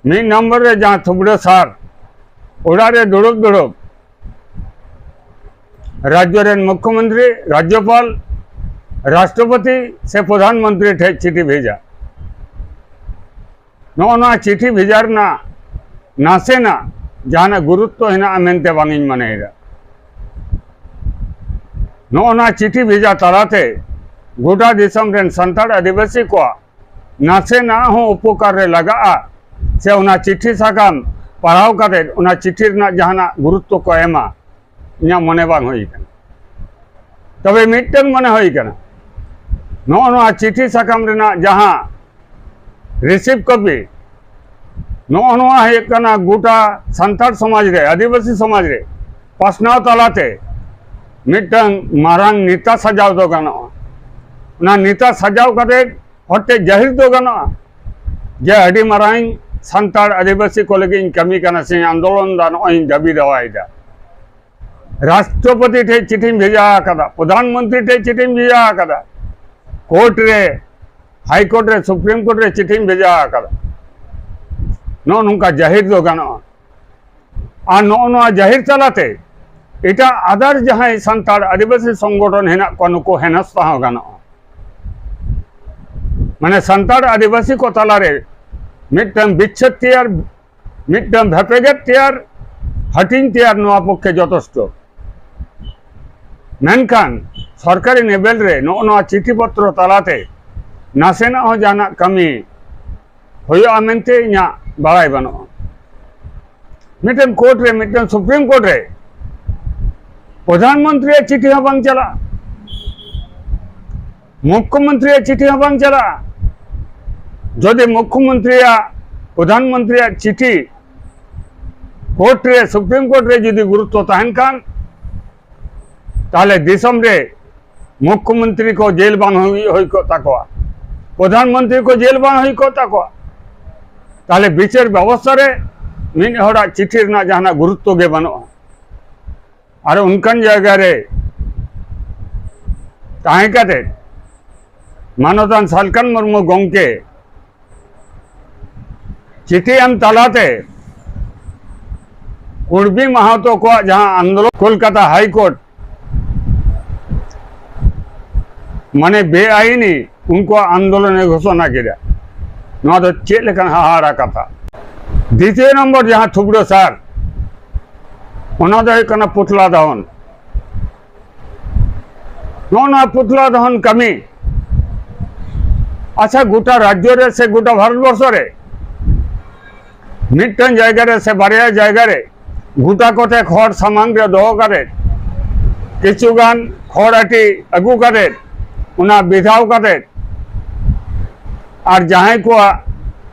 ᱢᱤᱫ ᱱᱚᱢᱵᱚᱨ ᱨᱮ ᱡᱟᱦᱟᱸ ᱛᱷᱩᱵᱲᱟᱹ ᱥᱟᱨ, ᱚᱲᱟᱜ ᱨᱮ ᱫᱩᱲᱩᱵ ᱫᱩᱲᱩᱵ ᱨᱟᱡᱽᱡᱚ ᱨᱮᱱ ᱢᱩᱠᱷᱭᱚᱢᱚᱱᱛᱨᱤ, ᱨᱟᱡᱽᱡᱚᱯᱟᱞ, ᱨᱟᱥᱴᱨᱚᱯᱚᱛᱤ ᱥᱮ ᱯᱨᱚᱫᱷᱟᱱ ᱢᱚᱱᱛᱨᱤ ᱴᱷᱮᱱ ᱪᱤᱴᱷᱤ ᱵᱷᱮᱡᱟ᱾ ᱱᱚᱜᱼᱚ ᱱᱚᱣᱟ ᱪᱤᱴᱷᱤ ᱵᱷᱮᱡᱟ ᱨᱮᱱᱟᱜ ᱱᱟᱥᱮᱱᱟᱜ ᱡᱟᱦᱟᱱᱟᱜ ᱜᱩᱨᱩᱛᱛᱚ ᱦᱮᱱᱟᱜᱼᱟ ᱢᱮᱱᱛᱮ ᱵᱟᱝ ᱤᱧ ᱢᱚᱱᱮᱭᱮᱫᱟ᱾ ᱱᱚᱜᱼᱚ ᱱᱚᱣᱟ ᱪᱤᱴᱷᱤ ᱵᱷᱮᱡᱟ ᱛᱟᱞᱟᱛᱮ ᱜᱚᱴᱟ ᱫᱤᱥᱚᱢ ᱨᱮᱱ ᱥᱟᱱᱛᱟᱲ ᱟᱹᱫᱤᱵᱟᱹᱥᱤ ᱠᱚᱣᱟᱜ ᱱᱟᱥᱮᱱᱟᱜ ᱦᱚᱸ ᱩᱯᱚᱠᱟᱨ ᱨᱮ ᱞᱟᱜᱟᱜᱼᱟ, ᱥᱮ ᱚᱱᱟ ᱪᱤᱴᱷᱤ ᱥᱟᱠᱟᱢ ᱯᱟᱲᱦᱟᱣ ᱠᱟᱛᱮ ᱚᱱᱟ ᱪᱤᱴᱷᱤ ᱨᱮᱱᱟᱜ ᱡᱟᱦᱟᱱᱟᱜ ᱜᱩᱨᱩᱛᱛᱚ ᱠᱚ ᱮᱢᱟ, ᱤᱧᱟᱹᱜ ᱢᱚᱱᱮ ᱵᱟᱝ ᱦᱩᱭ ᱠᱟᱱᱟ᱾ ᱛᱚᱵᱮ ᱢᱤᱫᱴᱟᱝ ᱢᱚᱱᱮ ᱦᱩᱭ ᱠᱟᱱᱟ, ᱱᱚᱜᱼᱚ ᱱᱚᱣᱟ ᱪᱤᱴᱷᱤ ᱥᱟᱠᱟᱢ ᱨᱮᱱᱟᱜ ᱡᱟᱦᱟᱸ receipt copy, ᱱᱚᱜᱼᱚ ᱱᱚᱣᱟ ᱦᱩᱭᱩᱜ ᱠᱟᱱᱟ ᱜᱚᱴᱟ ᱥᱟᱱᱛᱟᱲ ᱥᱚᱢᱟᱡᱽ ᱨᱮ, ᱟᱹᱫᱤᱵᱟᱹᱥᱤ ᱥᱚᱢᱟᱡᱽ ᱨᱮ ᱯᱟᱥᱱᱟᱣ ᱛᱟᱞᱟᱛᱮ ᱢᱤᱫᱴᱟᱝ ᱢᱟᱨᱟᱝ ᱱᱮᱛᱟ ᱥᱟᱡᱟᱣ ᱫᱚ ᱜᱟᱱᱚᱜᱼᱟ᱾ ᱚᱱᱟ ᱱᱮᱛᱟ ᱥᱟᱡᱟᱣ ᱠᱟᱛᱮ ᱦᱚᱲ ᱴᱷᱮᱱ ᱡᱟᱹᱦᱤᱨ ᱫᱚ ᱜᱟᱱᱚᱜᱼᱟ ᱡᱮ ᱟᱹᱰᱤ ᱢᱟᱨᱟᱝ ᱥᱟᱱᱛᱟᱲ ᱟᱹᱫᱤᱵᱟᱹᱥᱤ ᱠᱚ ᱞᱟᱹᱜᱤᱫ ᱤᱧ ᱠᱟᱹᱢᱤ ᱠᱟᱱᱟ ᱥᱮᱧ ᱟᱱᱫᱳᱞᱚᱱ ᱫᱟ, ᱱᱚᱜᱼᱚᱭ ᱤᱧ ᱫᱟᱹᱵᱤ ᱫᱟᱣᱟᱭᱮᱫᱟ᱾ ᱨᱟᱥᱴᱨᱚᱯᱚᱛᱤ ᱴᱷᱮᱱ ᱪᱤᱴᱷᱤᱧ ᱵᱷᱮᱡᱟ ᱟᱠᱟᱫᱟ, ᱯᱨᱚᱫᱷᱟᱱ ᱢᱚᱱᱛᱨᱤ ᱴᱷᱮᱱ ᱪᱤᱴᱷᱤᱧ ᱵᱷᱮᱡᱟ ᱟᱠᱟᱫᱟ, ᱠᱳᱨᱴ ᱨᱮ, ᱦᱟᱭ ᱠᱳᱨᱴ ᱨᱮ, ᱥᱩᱯᱨᱤᱢ ᱠᱳᱨᱴ ᱨᱮ ᱪᱤᱴᱷᱤᱧ ᱵᱷᱮᱡᱟ ᱟᱠᱟᱫᱟ᱾ ᱱᱚᱜᱼᱚ ᱱᱚᱝᱠᱟ ᱡᱟᱹᱦᱤᱨ ᱫᱚ ᱜᱟᱱᱚᱜᱼᱟ᱾ ᱟᱨ ᱱᱚᱜᱼᱚ ᱱᱚᱣᱟ ᱡᱟᱹᱦᱤᱨ ᱛᱟᱞᱟᱛᱮ ᱮᱴᱟᱜ other ᱡᱟᱦᱟᱸᱭ ᱥᱟᱱᱛᱟᱲ ᱟᱹᱫᱤᱵᱟᱹᱥᱤ ᱥᱚᱝᱜᱚᱴᱷᱚᱱ ᱦᱮᱱᱟᱜ ᱠᱚᱣᱟ, ᱱᱩᱠᱩ ᱦᱮᱱᱚᱥᱛᱟ ᱦᱚᱸ ᱜᱟᱱᱚᱜᱼᱟ᱾ ᱢᱟᱱᱮ ᱥᱟᱱᱛᱟᱲ ᱟᱹᱫᱤᱵᱟᱹᱥᱤ ᱠᱚ ᱛᱟᱞᱟᱨᱮ ᱢᱤᱫᱴᱟᱝ ᱵᱤᱪᱪᱷᱮᱫ ᱛᱮᱭᱟᱨ, ᱢᱤᱫᱴᱟᱝ ᱵᱷᱮᱯᱮᱜᱮᱫ ᱛᱮᱭᱟᱨ, ᱦᱟᱹᱴᱤᱧ ᱛᱮᱭᱟᱨ ᱱᱚᱣᱟ ᱯᱚᱠᱠᱷᱮ ᱡᱚᱛᱷᱮᱥᱴᱚ᱾ ᱢᱮᱱᱠᱷᱟᱱ ᱥᱚᱨᱠᱟᱨᱤ ᱞᱮᱵᱮᱞ ᱨᱮ ᱱᱚᱜᱼᱚ ᱱᱚᱣᱟ ᱪᱤᱴᱷᱤ ᱯᱚᱛᱨᱚ ᱛᱟᱞᱟᱛᱮ ᱱᱟᱥᱮᱱᱟᱜ ᱦᱚᱸ ᱡᱟᱦᱟᱱᱟᱜ ᱠᱟᱹᱢᱤ ᱦᱩᱭᱩᱜᱼᱟ ᱢᱮᱱᱛᱮ ᱤᱧᱟᱹᱜ ᱵᱟᱲᱟᱭ ᱵᱟᱹᱱᱩᱜᱼᱟ᱾ ᱢᱤᱫᱴᱮᱱ ᱠᱳᱨᱴ ᱨᱮ, ᱢᱤᱫᱴᱮᱱ ᱥᱩᱯᱨᱤᱢ ᱠᱳᱨᱴ ᱨᱮ ᱯᱨᱚᱫᱷᱟᱱ ᱢᱚᱱᱛᱨᱤᱭᱟᱜ ᱪᱤᱴᱷᱤ ᱦᱚᱸ ᱵᱟᱝ ᱪᱟᱞᱟᱜᱼᱟ, ᱢᱩᱠᱷᱭᱚᱢᱚᱱᱛᱨᱤᱭᱟᱜ ᱪᱤᱴᱷᱤ ᱦᱚᱸ ᱵᱟᱝ ᱪᱟᱞᱟᱜᱼᱟ᱾ ᱡᱩᱫᱤ ᱢᱩᱠᱷᱭᱚᱢᱚᱱᱛᱨᱤᱭᱟᱜ, ᱯᱨᱚᱫᱷᱟᱱ ᱢᱚᱱᱛᱨᱤᱭᱟᱜ ᱪᱤᱴᱷᱤ ᱠᱳᱨᱴ ᱨᱮ, ᱥᱩᱯᱨᱤᱢ ᱠᱳᱨᱴ ᱨᱮ ᱡᱩᱫᱤ ᱜᱩᱨᱩᱛᱛᱚ ᱛᱟᱦᱮᱱ ᱠᱷᱟᱱ, ᱛᱟᱦᱚᱞᱮ ᱫᱤᱥᱚᱢ ᱨᱮ ᱢᱩᱠᱷᱭᱚᱢᱚᱱᱛᱨᱤ ᱠᱚ ᱡᱮᱞ ᱵᱟᱝ ᱦᱩᱭ, ᱦᱩᱭ ᱠᱚᱜ ᱛᱟᱠᱚᱣᱟ, ᱯᱨᱚᱫᱷᱟᱱ ᱢᱚᱱᱛᱨᱤ ᱠᱚ ᱡᱮᱞ ᱵᱟᱝ ᱦᱩᱭ ᱠᱚᱜ ᱛᱟᱠᱚᱣᱟ᱾ ᱛᱟᱦᱚᱞᱮ ᱵᱤᱪᱟᱹᱨ ᱵᱮᱵᱚᱥᱛᱷᱟ ᱨᱮ ᱢᱤᱫ ᱦᱚᱲᱟᱜ ᱪᱤᱴᱷᱤ ᱨᱮᱱᱟᱜ ᱡᱟᱦᱟᱱᱟᱜ ᱜᱩᱨᱩᱛᱛᱚ ᱜᱮ ᱵᱟᱹᱱᱩᱜᱼᱟ᱾ ᱟᱨ ᱚᱱᱠᱟᱱ ᱡᱟᱭᱜᱟ ᱨᱮ ᱛᱟᱦᱮᱸ ᱠᱟᱛᱮ ᱢᱟᱱᱚᱛᱟᱱ ᱥᱟᱞᱠᱷᱟᱱ ᱢᱩᱨᱢᱩ ᱜᱚᱢᱠᱮ ᱪᱤᱴᱷᱤ ᱮᱢ ᱛᱟᱞᱟᱛᱮ ᱠᱩᱲᱵᱤ ᱢᱟᱦᱟᱛᱚ ᱠᱚᱣᱟᱜ ᱡᱟᱦᱟᱸ ᱟᱱᱫᱳᱞᱚᱱ, ᱠᱳᱞᱠᱟᱛᱟ ᱦᱟᱭ ᱠᱳᱨᱴ ᱢᱟᱱᱮ ᱵᱮᱟᱭᱤᱱᱤ ᱩᱱᱠᱩᱣᱟᱜ ᱟᱱᱫᱳᱞᱚᱱᱮ ᱜᱷᱳᱥᱚᱱᱟ ᱠᱮᱫᱟ᱾ ᱱᱚᱣᱟ ᱫᱚ ᱪᱮᱫ ᱞᱮᱠᱟᱱ ᱦᱟᱦᱟᱲᱟ ᱠᱟᱛᱷᱟ? ᱫᱤᱛᱤᱭᱚ ᱱᱚᱢᱵᱚᱨ ᱡᱟᱦᱟᱸ ᱛᱷᱩᱵᱲᱟᱹ ᱥᱟᱨ, ᱚᱱᱟ ᱫᱚ ᱦᱩᱭᱩᱜ ᱠᱟᱱᱟ ᱯᱩᱛᱞᱟ ᱫᱟᱦᱚᱱ᱾ ᱱᱚᱜᱼᱚ ᱱᱚᱣᱟ ᱯᱩᱛᱞᱟ ᱫᱟᱦᱚᱱ ᱠᱟᱹᱢᱤ, ᱟᱪᱪᱷᱟ, ᱜᱚᱴᱟ ᱨᱟᱡᱽᱡᱚ ᱨᱮ ᱥᱮ ᱜᱚᱴᱟ ᱵᱷᱟᱨᱚᱛ ᱵᱚᱨᱥᱚ ᱨᱮ ᱢᱤᱫᱴᱟᱝ ᱡᱟᱭᱜᱟ ᱨᱮ ᱥᱮ ᱵᱟᱨᱭᱟ ᱡᱟᱭᱜᱟ ᱨᱮ ᱜᱚᱴᱟ ᱠᱚᱛᱮ ᱦᱚᱲ ᱥᱟᱢᱟᱝ ᱨᱮ ᱫᱚᱦᱚ ᱠᱟᱛᱮ, ᱠᱤᱪᱷᱩ ᱜᱟᱱ ᱠᱷᱚᱲ ᱟᱹᱴᱤ ᱟᱹᱜᱩ ᱠᱟᱛᱮ, ᱚᱱᱟ ᱵᱮᱫᱷᱟᱣ ᱠᱟᱛᱮ, ᱟᱨ ᱡᱟᱦᱟᱸᱭ ᱠᱚᱣᱟᱜ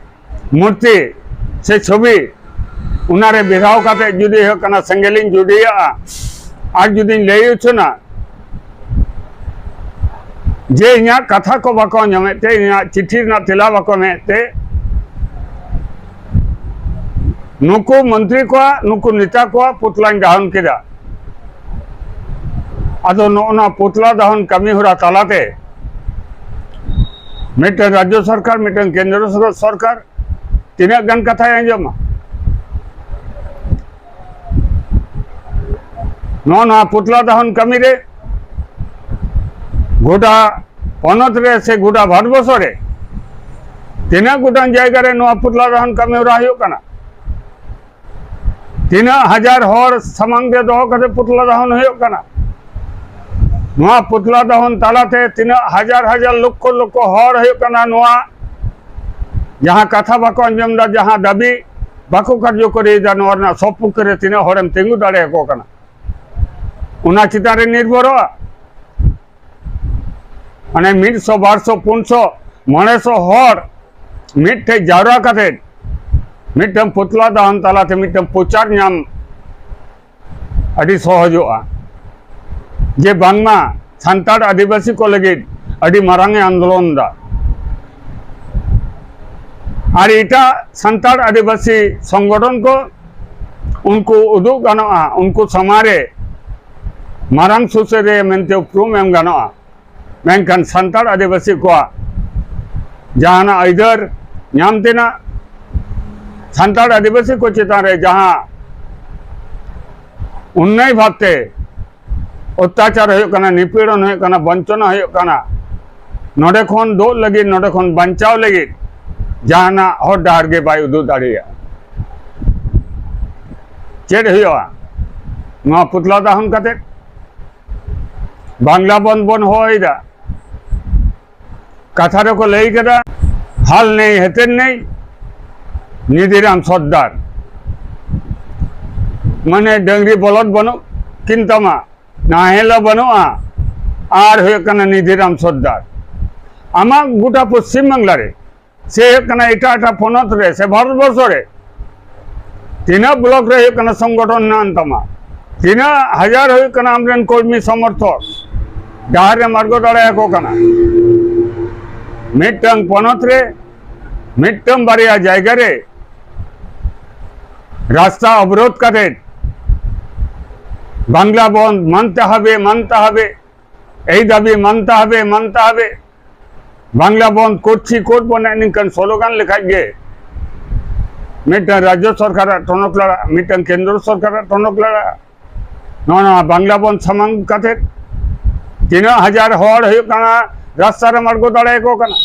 ᱢᱩᱨᱛᱤ ᱥᱮ ᱪᱷᱚᱵᱤ ᱚᱱᱟᱨᱮ ᱵᱮᱫᱷᱟᱣ ᱠᱟᱛᱮ ᱡᱩᱫᱤ ᱦᱩᱭᱩᱜ ᱠᱟᱱᱟ ᱥᱮᱸᱜᱮᱞᱤᱧ ᱡᱩᱰᱤᱭᱟᱜᱼᱟ, ᱟᱨ ᱡᱩᱫᱤᱧ ᱞᱟᱹᱭ ᱩᱪᱷᱟᱹᱱᱟ ᱡᱮ ᱤᱧᱟᱹᱜ ᱠᱟᱛᱷᱟ ᱠᱚ ᱵᱟᱠᱚ ᱟᱸᱡᱚᱢᱮᱫ ᱛᱮ, ᱤᱧᱟᱹᱜ ᱪᱤᱴᱷᱤ ᱨᱮᱱᱟᱜ ᱛᱮᱞᱟ ᱵᱟᱠᱚ ᱮᱢᱮᱫ ᱛᱮ, ᱱᱩᱠᱩ ᱢᱚᱱᱛᱨᱤ ᱠᱚᱣᱟᱜ, ᱱᱩᱠᱩ ᱱᱮᱛᱟ ᱠᱚᱣᱟᱜ ᱯᱩᱛᱞᱟᱧ ᱫᱟᱦᱚᱱ ᱠᱮᱫᱟ᱾ ᱟᱫᱚ ᱱᱚᱜᱼᱚ ᱱᱚᱣᱟ ᱯᱩᱛᱞᱟ ᱫᱟᱦᱚᱱ ᱠᱟᱹᱢᱤ ᱦᱚᱨᱟ ᱛᱟᱞᱟᱛᱮ ᱢᱤᱫᱴᱮᱱ ᱨᱟᱡᱽᱡᱚ ᱥᱚᱨᱠᱟᱨ, ᱢᱤᱫᱴᱮᱱ ᱠᱮᱱᱫᱨᱚ ᱥᱚᱨᱠᱟᱨ ᱛᱤᱱᱟᱹᱜ ᱜᱟᱱ ᱠᱟᱛᱷᱟᱭ ᱟᱸᱡᱚᱢᱟ? ᱱᱚᱜᱼᱚ ᱱᱚᱣᱟ ᱯᱩᱛᱞᱟ ᱫᱟᱦᱚᱱ ᱠᱟᱹᱢᱤ ᱨᱮ ᱜᱚᱴᱟ ᱯᱚᱱᱚᱛ ᱨᱮ ᱥᱮ ᱜᱚᱴᱟ ᱵᱷᱟᱨᱚᱛᱵᱚᱨᱥᱚ ᱨᱮ ᱛᱤᱱᱟᱹᱜ ᱜᱚᱴᱟᱝ ᱡᱟᱭᱜᱟ ᱨᱮ ᱱᱚᱣᱟ ᱯᱩᱛᱞᱟ ᱫᱟᱦᱚᱱ ᱠᱟᱹᱢᱤ ᱦᱚᱨᱟ ᱦᱩᱭᱩᱜ ᱠᱟᱱᱟ? ᱛᱤᱱᱟᱹᱜ ᱦᱟᱡᱟᱨ ᱦᱚᱲ ᱥᱟᱢᱟᱝ ᱨᱮ ᱫᱚᱦᱚ ᱠᱟᱛᱮ ᱯᱩᱛᱞᱟ ᱫᱟᱦᱚᱱ ᱦᱩᱭᱩᱜ ᱠᱟᱱᱟ? ᱱᱚᱣᱟ ᱯᱩᱛᱞᱟ ᱫᱟᱦᱚᱱ ᱛᱟᱞᱟᱛᱮ ᱛᱤᱱᱟᱹᱜ ᱦᱟᱡᱟᱨ ᱦᱟᱡᱟᱨ ᱞᱚᱠᱠᱷᱚ ᱞᱚᱠᱠᱷᱚ ᱦᱚᱲ ᱦᱩᱭᱩᱜ ᱠᱟᱱᱟ ᱱᱚᱣᱟ ᱡᱟᱦᱟᱸ ᱠᱟᱛᱷᱟ ᱵᱟᱠᱚ ᱟᱸᱡᱚᱢ ᱮᱫᱟ, ᱡᱟᱦᱟᱸ ᱫᱟᱹᱵᱤ ᱵᱟᱠᱚ ᱠᱟᱨᱡᱚᱠᱟᱨᱤᱭᱮᱫᱟ, ᱱᱚᱣᱟ ᱨᱮᱱᱟᱜ ᱥᱚᱯᱚᱠᱠᱷᱮ ᱨᱮ ᱛᱤᱱᱟᱹᱜ ᱦᱚᱲᱮᱢ ᱛᱤᱸᱜᱩ ᱫᱟᱲᱮᱭᱟᱠᱚ ᱠᱟᱱᱟ, ᱚᱱᱟ ᱪᱮᱛᱟᱱ ᱨᱮ ᱱᱤᱨᱵᱷᱚᱨᱚᱜᱼᱟ᱾ ᱢᱟᱱᱮ ᱢᱤᱫ ᱥᱚ, ᱵᱟᱨ ᱥᱚ, ᱯᱩᱱ ᱥᱚ, ᱢᱚᱬᱮ ᱥᱚ ᱦᱚᱲ ᱢᱤᱫ ᱴᱷᱮᱡ ᱡᱟᱣᱨᱟ ᱠᱟᱛᱮ ᱢᱤᱫᱴᱟᱝ ᱯᱩᱛᱞᱟ ᱫᱟᱦᱚᱱ ᱛᱟᱞᱟᱛᱮ ᱢᱤᱫᱴᱟᱝ ᱯᱨᱚᱪᱟᱨ ᱧᱟᱢ ᱟᱹᱰᱤ ᱥᱚᱦᱚᱡᱚᱜᱼᱟ, ᱡᱮ ᱵᱟᱝᱢᱟ ᱥᱟᱱᱛᱟᱲ ᱟᱹᱫᱤᱵᱟᱹᱥᱤ ᱠᱚ ᱞᱟᱹᱜᱤᱫ ᱟᱹᱰᱤ ᱢᱟᱨᱟᱝ ᱮ ᱟᱱᱫᱳᱞᱚᱱ ᱫᱟ᱾ ᱟᱨ ᱮᱴᱟᱜ ᱥᱟᱱᱛᱟᱲ ᱟᱹᱫᱤᱵᱟᱹᱥᱤ ᱥᱚᱝᱜᱚᱴᱷᱚᱱ ᱠᱚ ᱩᱱᱠᱩ ᱩᱫᱩᱜ ᱜᱟᱱᱚᱜᱼᱟ, ᱩᱱᱠᱩ ᱥᱟᱢᱟᱝ ᱨᱮ ᱢᱟᱨᱟᱝ ᱥᱩᱥᱟᱹᱨᱤᱭᱟᱹ ᱢᱮᱱᱛᱮ ᱩᱯᱨᱩᱢ ᱮᱢ ᱜᱟᱱᱚᱜᱼᱟ᱾ ᱢᱮᱱᱠᱷᱟᱱ ᱥᱟᱱᱛᱟᱲ ᱟᱹᱫᱤᱵᱟᱹᱥᱤ ᱠᱚᱣᱟᱜ ᱡᱟᱦᱟᱱᱟᱜ ᱟᱹᱭᱫᱟᱹᱨ ᱧᱟᱢ ᱛᱮᱱᱟᱜ, ᱥᱟᱱᱛᱟᱲ ᱟᱹᱫᱤᱵᱟᱹᱥᱤ ᱠᱚ ᱪᱮᱛᱟᱱ ᱨᱮ ᱡᱟᱦᱟᱸ ᱚᱱᱱᱭᱟᱭ ᱵᱷᱟᱵᱽᱛᱮ ᱚᱛᱛᱟᱪᱟᱨ ᱦᱩᱭᱩᱜ ᱠᱟᱱᱟ, ᱱᱤᱯᱤᱲᱚᱱ ᱦᱩᱭᱩᱜ ᱠᱟᱱᱟ, ᱵᱚᱧᱪᱚᱱᱟ ᱦᱩᱭᱩᱜ ᱠᱟᱱᱟ, ᱱᱚᱰᱮ ᱠᱷᱚᱱ ᱫᱩᱜ ᱞᱟᱹᱜᱤᱫ, ᱱᱚᱰᱮ ᱠᱷᱚᱱ ᱵᱟᱧᱪᱟᱣ ᱞᱟᱹᱜᱤᱫ ᱡᱟᱦᱟᱱᱟᱜ ᱦᱚᱨ ᱰᱟᱦᱟᱨ ᱜᱮ ᱵᱟᱭ ᱩᱫᱩᱜ ᱫᱟᱲᱮᱭᱟᱜᱼᱟ᱾ ᱪᱮᱫ ᱦᱩᱭᱩᱜᱼᱟ ᱱᱚᱣᱟ ᱯᱩᱛᱞᱟ ᱫᱟᱦᱚᱱ ᱠᱟᱛᱮ? ᱵᱟᱝᱞᱟ ᱵᱚᱱᱫ ᱵᱚᱱ ᱦᱚᱦᱚᱭᱮᱫᱟ, ᱠᱟᱛᱷᱟ ᱨᱮᱠᱚ ᱞᱟᱹᱭ ᱠᱮᱫᱟ, ᱦᱟᱞ ᱱᱮᱭ ᱦᱮᱛᱮᱨ ᱱᱮᱭ, ᱱᱤᱫᱷᱤᱨᱟᱢ ᱥᱚᱨᱫᱟᱨ᱾ ᱢᱟᱱᱮ ᱰᱟᱹᱝᱨᱤ ᱵᱚᱞᱚᱫ ᱵᱟᱹᱱᱩᱜ ᱠᱤᱱ ᱛᱟᱢᱟ, ᱱᱟᱦᱮᱞ ᱦᱚᱸ ᱵᱟᱹᱱᱩᱜᱼᱟ, ᱟᱨ ᱦᱩᱭᱩᱜ ᱠᱟᱱᱟ ᱱᱤᱫᱷᱤᱨᱟᱢ ᱥᱚᱨᱫᱟᱨ᱾ ᱟᱢᱟᱜ ᱜᱚᱴᱟ ᱯᱚᱥᱪᱤᱢ ᱵᱟᱝᱞᱟ ᱨᱮ, ᱥᱮ ᱦᱩᱭᱩᱜ ᱠᱟᱱᱟ ᱮᱴᱟᱜ ᱮᱴᱟᱜ ᱯᱚᱱᱚᱛ ᱨᱮ ᱥᱮ ᱵᱷᱟᱨᱚᱛ ᱵᱚᱨᱥᱚ ᱨᱮ, ᱛᱤᱱᱟᱹᱜ ᱵᱞᱚᱠ ᱨᱮ ᱦᱩᱭᱩᱜ ᱠᱟᱱᱟ ᱥᱚᱝᱜᱚᱴᱷᱚᱱ ᱢᱮᱱᱟᱜ ᱛᱟᱢᱟ, ᱛᱤᱱᱟᱹᱜ ᱦᱟᱡᱟᱨ ᱦᱩᱭᱩᱜ ᱠᱟᱱᱟ ᱟᱢᱨᱮᱱ ᱠᱚᱨᱢᱤ ᱥᱚᱢᱚᱨᱛᱷᱚᱠ, ᱰᱟᱦᱟᱨ ᱨᱮᱢ ᱟᱬᱜᱚ ᱫᱟᱲᱮᱭᱟᱠᱚ ᱠᱟᱱᱟ? ᱢᱤᱫᱴᱟᱝ ᱯᱚᱱᱚᱛ ᱨᱮ ᱢᱤᱫᱴᱟᱝ ᱵᱟᱨᱭᱟ ᱡᱟᱭᱜᱟ ᱨᱮ ᱨᱟᱥᱛᱟ ᱚᱵᱚᱨᱳᱫᱷ ᱠᱟᱛᱮ ᱵᱟᱝᱞᱟ ᱵᱚᱱᱫ ᱢᱟᱱᱛᱮ ᱦᱟᱵᱮ, ᱢᱟᱱᱛᱮ ᱦᱟᱵᱮ, ᱮᱭ ᱫᱟᱵᱤ ᱢᱟᱱᱛᱮ ᱦᱟᱵᱮ, ᱢᱟᱱᱛᱮ ᱦᱟᱵᱮ, ᱵᱟᱝᱞᱟ ᱵᱚᱱᱫ ᱠᱚᱨᱪᱷᱤ, ᱠᱳᱨᱴ ᱵᱚᱱ ᱱᱤᱝᱠᱟᱱ ᱥᱞᱳᱜᱟᱱ ᱞᱮᱠᱷᱟᱡ ᱜᱮ ᱢᱤᱫᱴᱟᱝ ᱨᱟᱡᱽᱡᱚ ᱥᱚᱨᱠᱟᱨᱟᱜ ᱴᱚᱱᱚᱠ ᱞᱟᱲᱟᱜ, ᱢᱤᱫᱴᱟᱝ ᱠᱮᱱᱫᱨᱚ ᱥᱚᱨᱠᱟᱨᱟᱜ ᱴᱚᱱᱚᱠ ᱞᱟᱲᱟᱜ᱾ ᱱᱚᱣᱟ, ᱱᱚᱣᱟ ᱵᱟᱝᱞᱟ ᱵᱚᱱᱫ ᱥᱟᱢᱟᱝ ᱠᱟᱛᱮ ᱛᱤᱱᱟᱹᱜ ᱦᱟᱡᱟᱨ ᱦᱚᱲ ᱦᱩᱭᱩᱜ ᱠᱟᱱᱟ ᱨᱟᱥᱛᱟ ᱨᱮᱢ ᱟᱬᱜᱚ ᱫᱟᱲᱮᱭᱟᱠᱚ ᱠᱟᱱᱟ?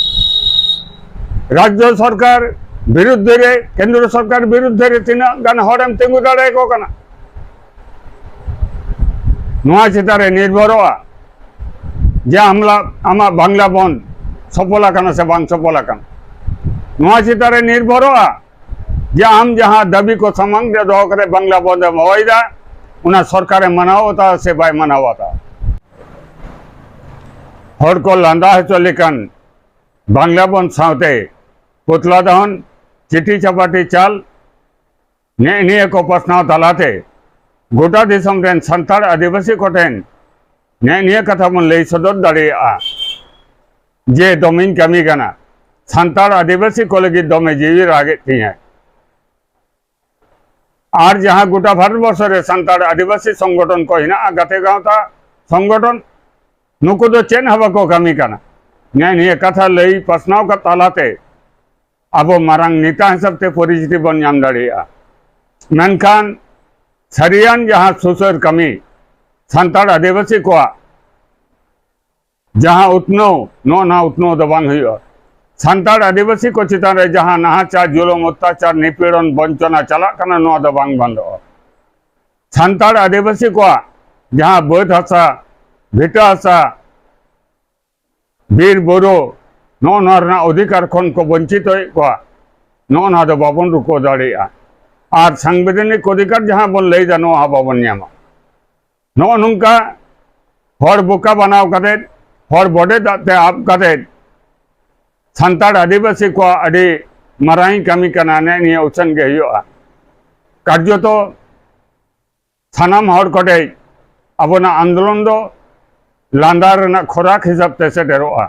ᱨᱟᱡᱽᱡᱚ ᱥᱚᱨᱠᱟᱨ ᱵᱤᱨᱩᱫᱽᱫᱷ ᱨᱮ, ᱠᱮᱱᱫᱨᱚ ᱥᱚᱨᱠᱟᱨ ᱵᱤᱨᱩᱫᱽᱫᱷ ᱨᱮ ᱛᱤᱱᱟᱹᱜ ᱜᱟᱱ ᱦᱚᱲᱮᱢ ᱛᱤᱸᱜᱩ ᱫᱟᱲᱮᱭᱟᱠᱚ ᱠᱟᱱᱟ? ᱱᱚᱣᱟ ᱪᱮᱛᱟᱱ ᱨᱮ ᱱᱤᱨᱵᱷᱚᱨᱚᱜᱼᱟ ᱡᱮ ᱟᱢᱞᱟ, ᱟᱢᱟᱜ ᱵᱟᱝᱞᱟ ᱵᱚᱱᱫ ᱥᱚᱯᱷᱚᱞ ᱟᱠᱟᱱᱟ ᱥᱮ ᱵᱟᱝ ᱥᱚᱯᱷᱚᱞ ᱟᱠᱟᱱᱟ᱾ ᱱᱚᱣᱟ ᱪᱮᱛᱟᱱ ᱨᱮ ᱱᱤᱨᱵᱷᱚᱨᱚᱜᱼᱟ ᱡᱮ ᱟᱢ ᱡᱟᱦᱟᱸ ᱫᱟᱹᱵᱤ ᱠᱚ ᱥᱟᱢᱟᱝ ᱨᱮ ᱫᱚᱦᱚ ᱠᱟᱛᱮ ᱵᱟᱝᱞᱟ ᱵᱚᱱᱫ ᱮᱢ ᱦᱚᱦᱚᱭᱮᱫᱟ, ᱚᱱᱟ ᱥᱚᱨᱠᱟᱨᱮ ᱢᱟᱱᱟᱣ ᱵᱟᱛᱟᱣᱟ ᱥᱮ ᱵᱟᱭ ᱢᱟᱱᱟᱣ ᱵᱟᱛᱟᱣᱟ᱾ ᱦᱚᱲ ᱠᱚ ᱞᱟᱸᱫᱟ ᱦᱚᱪᱚ ᱞᱮᱠᱟᱱ ᱵᱟᱝᱞᱟ ᱵᱚᱱᱫ ᱥᱟᱶᱛᱮ ᱯᱩᱛᱞᱟ ᱫᱟᱦᱚᱱ, ᱪᱤᱴᱤ ᱪᱟᱯᱟᱴᱤ ᱪᱟᱞ, ᱱᱮᱜᱼᱮ ᱱᱤᱭᱟᱹ ᱠᱚ ᱯᱟᱥᱱᱟᱣ ᱛᱟᱞᱟᱛᱮ ᱜᱚᱴᱟ ᱫᱤᱥᱚᱢ ᱨᱮᱱ ᱥᱟᱱᱛᱟᱲ ᱟᱹᱫᱤᱵᱟᱹᱥᱤ ᱠᱚᱴᱷᱮᱱ ᱱᱮᱜᱼᱮ ᱱᱤᱭᱟᱹ ᱠᱟᱛᱷᱟ ᱵᱚᱱ ᱞᱟᱹᱭ ᱥᱚᱫᱚᱨ ᱫᱟᱲᱮᱭᱟᱜᱼᱟ ᱡᱮ ᱫᱚᱢᱮᱧ ᱠᱟᱹᱢᱤ ᱠᱟᱱᱟ, ᱥᱟᱱᱛᱟᱲ ᱟᱹᱫᱤᱵᱟᱹᱥᱤ ᱠᱚ ᱞᱟᱹᱜᱤᱫ ᱫᱚᱢᱮ ᱡᱤᱣᱤ ᱨᱟᱜᱮᱫ ᱛᱤᱧᱟᱹ᱾ ᱟᱨ ᱡᱟᱦᱟᱸ ᱜᱚᱴᱟ ᱵᱷᱟᱨᱚᱛ ᱵᱚᱨᱥᱚ ᱨᱮ ᱥᱟᱱᱛᱟᱲ ᱟᱹᱫᱤᱵᱟᱹᱥᱤ ᱥᱚᱝᱜᱚᱴᱷᱚᱱ ᱠᱚ ᱦᱮᱱᱟᱜᱼᱟ, ᱜᱟᱛᱮ ᱜᱟᱶᱛᱟ ᱥᱚᱝᱜᱚᱴᱷᱚᱱ, ᱱᱩᱠᱩ ᱫᱚ ᱪᱮᱫ ᱦᱚᱸ ᱵᱟᱠᱚ ᱠᱟᱹᱢᱤ ᱠᱟᱱᱟ᱾ ᱱᱮ ᱱᱤᱭᱟᱹ ᱠᱟᱛᱷᱟ ᱞᱟᱹᱭ ᱯᱟᱥᱱᱟᱣ ᱠᱟᱜ ᱛᱟᱞᱟᱛᱮ ᱟᱵᱚ ᱢᱟᱨᱟᱝ ᱱᱮᱛᱟ ᱦᱤᱥᱟᱹᱵ ᱛᱮ ᱯᱚᱨᱤᱪᱤᱛᱤ ᱵᱚᱱ ᱧᱟᱢ ᱫᱟᱲᱮᱭᱟᱜᱼᱟ᱾ ᱢᱮᱱᱠᱷᱟᱱ ᱥᱟᱹᱨᱤᱭᱟᱱ ᱡᱟᱦᱟᱸ ᱥᱩᱥᱟᱹᱨ ᱠᱟᱹᱢᱤ, ᱥᱟᱱᱛᱟᱲ ᱟᱹᱫᱤᱵᱟᱹᱥᱤ ᱠᱚᱣᱟᱜ ᱡᱟᱦᱟᱸ ᱩᱛᱱᱟᱹᱣ, ᱱᱚᱜᱼᱚ ᱱᱚᱣᱟ ᱩᱛᱱᱟᱹᱣ ᱫᱚ ᱵᱟᱝ ᱦᱩᱭᱩᱜᱼᱟ᱾ ᱥᱟᱱᱛᱟᱲ ᱟᱹᱫᱤᱵᱟᱹᱥᱤ ᱠᱚ ᱪᱮᱛᱟᱱ ᱨᱮ ᱡᱟᱦᱟᱸ ᱱᱟᱦᱟᱪᱟᱨ, ᱡᱩᱞᱩᱢ, ᱚᱛᱛᱟᱪᱟᱨ, ᱱᱤᱯᱤᱲᱚᱱ, ᱵᱚᱧᱪᱚᱱᱟ ᱪᱟᱞᱟᱜ ᱠᱟᱱᱟ, ᱱᱚᱣᱟ ᱫᱚ ᱵᱟᱝ ᱵᱚᱱᱫᱚᱜᱼᱟ᱾ ᱥᱟᱱᱛᱟᱲ ᱟᱹᱫᱤᱵᱟᱹᱥᱤ ᱠᱚᱣᱟᱜ ᱡᱟᱦᱟᱸ ᱵᱟᱹᱫᱽ ᱦᱟᱥᱟ, ᱵᱷᱤᱴᱟᱹ ᱦᱟᱥᱟ, ᱵᱤᱨ ᱵᱩᱨᱩ, ᱱᱚᱜᱼᱚ ᱱᱚᱣᱟ ᱨᱮᱱᱟᱜ ᱚᱫᱷᱤᱠᱟᱨ ᱠᱷᱚᱱ ᱠᱚ ᱵᱚᱧᱪᱤᱛᱚᱭᱮᱫ ᱠᱚᱣᱟ, ᱱᱚᱜᱼᱚ ᱱᱚᱣᱟ ᱫᱚ ᱵᱟᱵᱚᱱ ᱨᱩᱠᱟᱹᱣ ᱫᱟᱲᱮᱭᱟᱜᱼᱟ᱾ ᱟᱨ ᱥᱟᱝᱵᱤᱫᱷᱟᱱᱤᱠ ᱚᱫᱷᱤᱠᱟᱨ ᱡᱟᱦᱟᱸ ᱵᱚᱱ ᱞᱟᱹᱭᱫᱟ, ᱱᱚᱣᱟ ᱦᱚᱸ ᱵᱟᱵᱚᱱ ᱧᱟᱢᱟ᱾ ᱱᱚᱜᱼᱚ ᱱᱚᱝᱠᱟ ᱦᱚᱲ ᱵᱚᱠᱟ ᱵᱟᱱᱟᱣ ᱠᱟᱛᱮᱫ, ᱦᱚᱲ ᱵᱚᱰᱮ ᱫᱟᱜ ᱛᱮ ᱟᱵ ᱠᱟᱛᱮᱫ, ᱥᱟᱱᱛᱟᱲ ᱟᱹᱫᱤᱵᱟᱹᱥᱤ ᱠᱚᱣᱟᱜ ᱟᱹᱰᱤ ᱢᱟᱨᱟᱝ ᱠᱟᱹᱢᱤ ᱠᱟᱱᱟ, ᱱᱮᱜ ᱱᱤᱭᱟᱹ ᱩᱪᱷᱟᱹᱱ ᱜᱮ ᱦᱩᱭᱩᱜᱼᱟ᱾ ᱠᱟᱨᱡᱚᱛᱚ ᱥᱟᱱᱟᱢ ᱦᱚᱲ ᱠᱚᱴᱷᱮᱡ ᱟᱵᱚᱱᱟᱜ ᱟᱱᱫᱳᱞᱚᱱ ᱫᱚ ᱞᱟᱸᱫᱟ ᱨᱮᱱᱟᱜ ᱠᱷᱚᱨᱟᱠ ᱦᱤᱥᱟᱹᱵ ᱛᱮ ᱥᱮᱴᱮᱨᱚᱜᱼᱟ᱾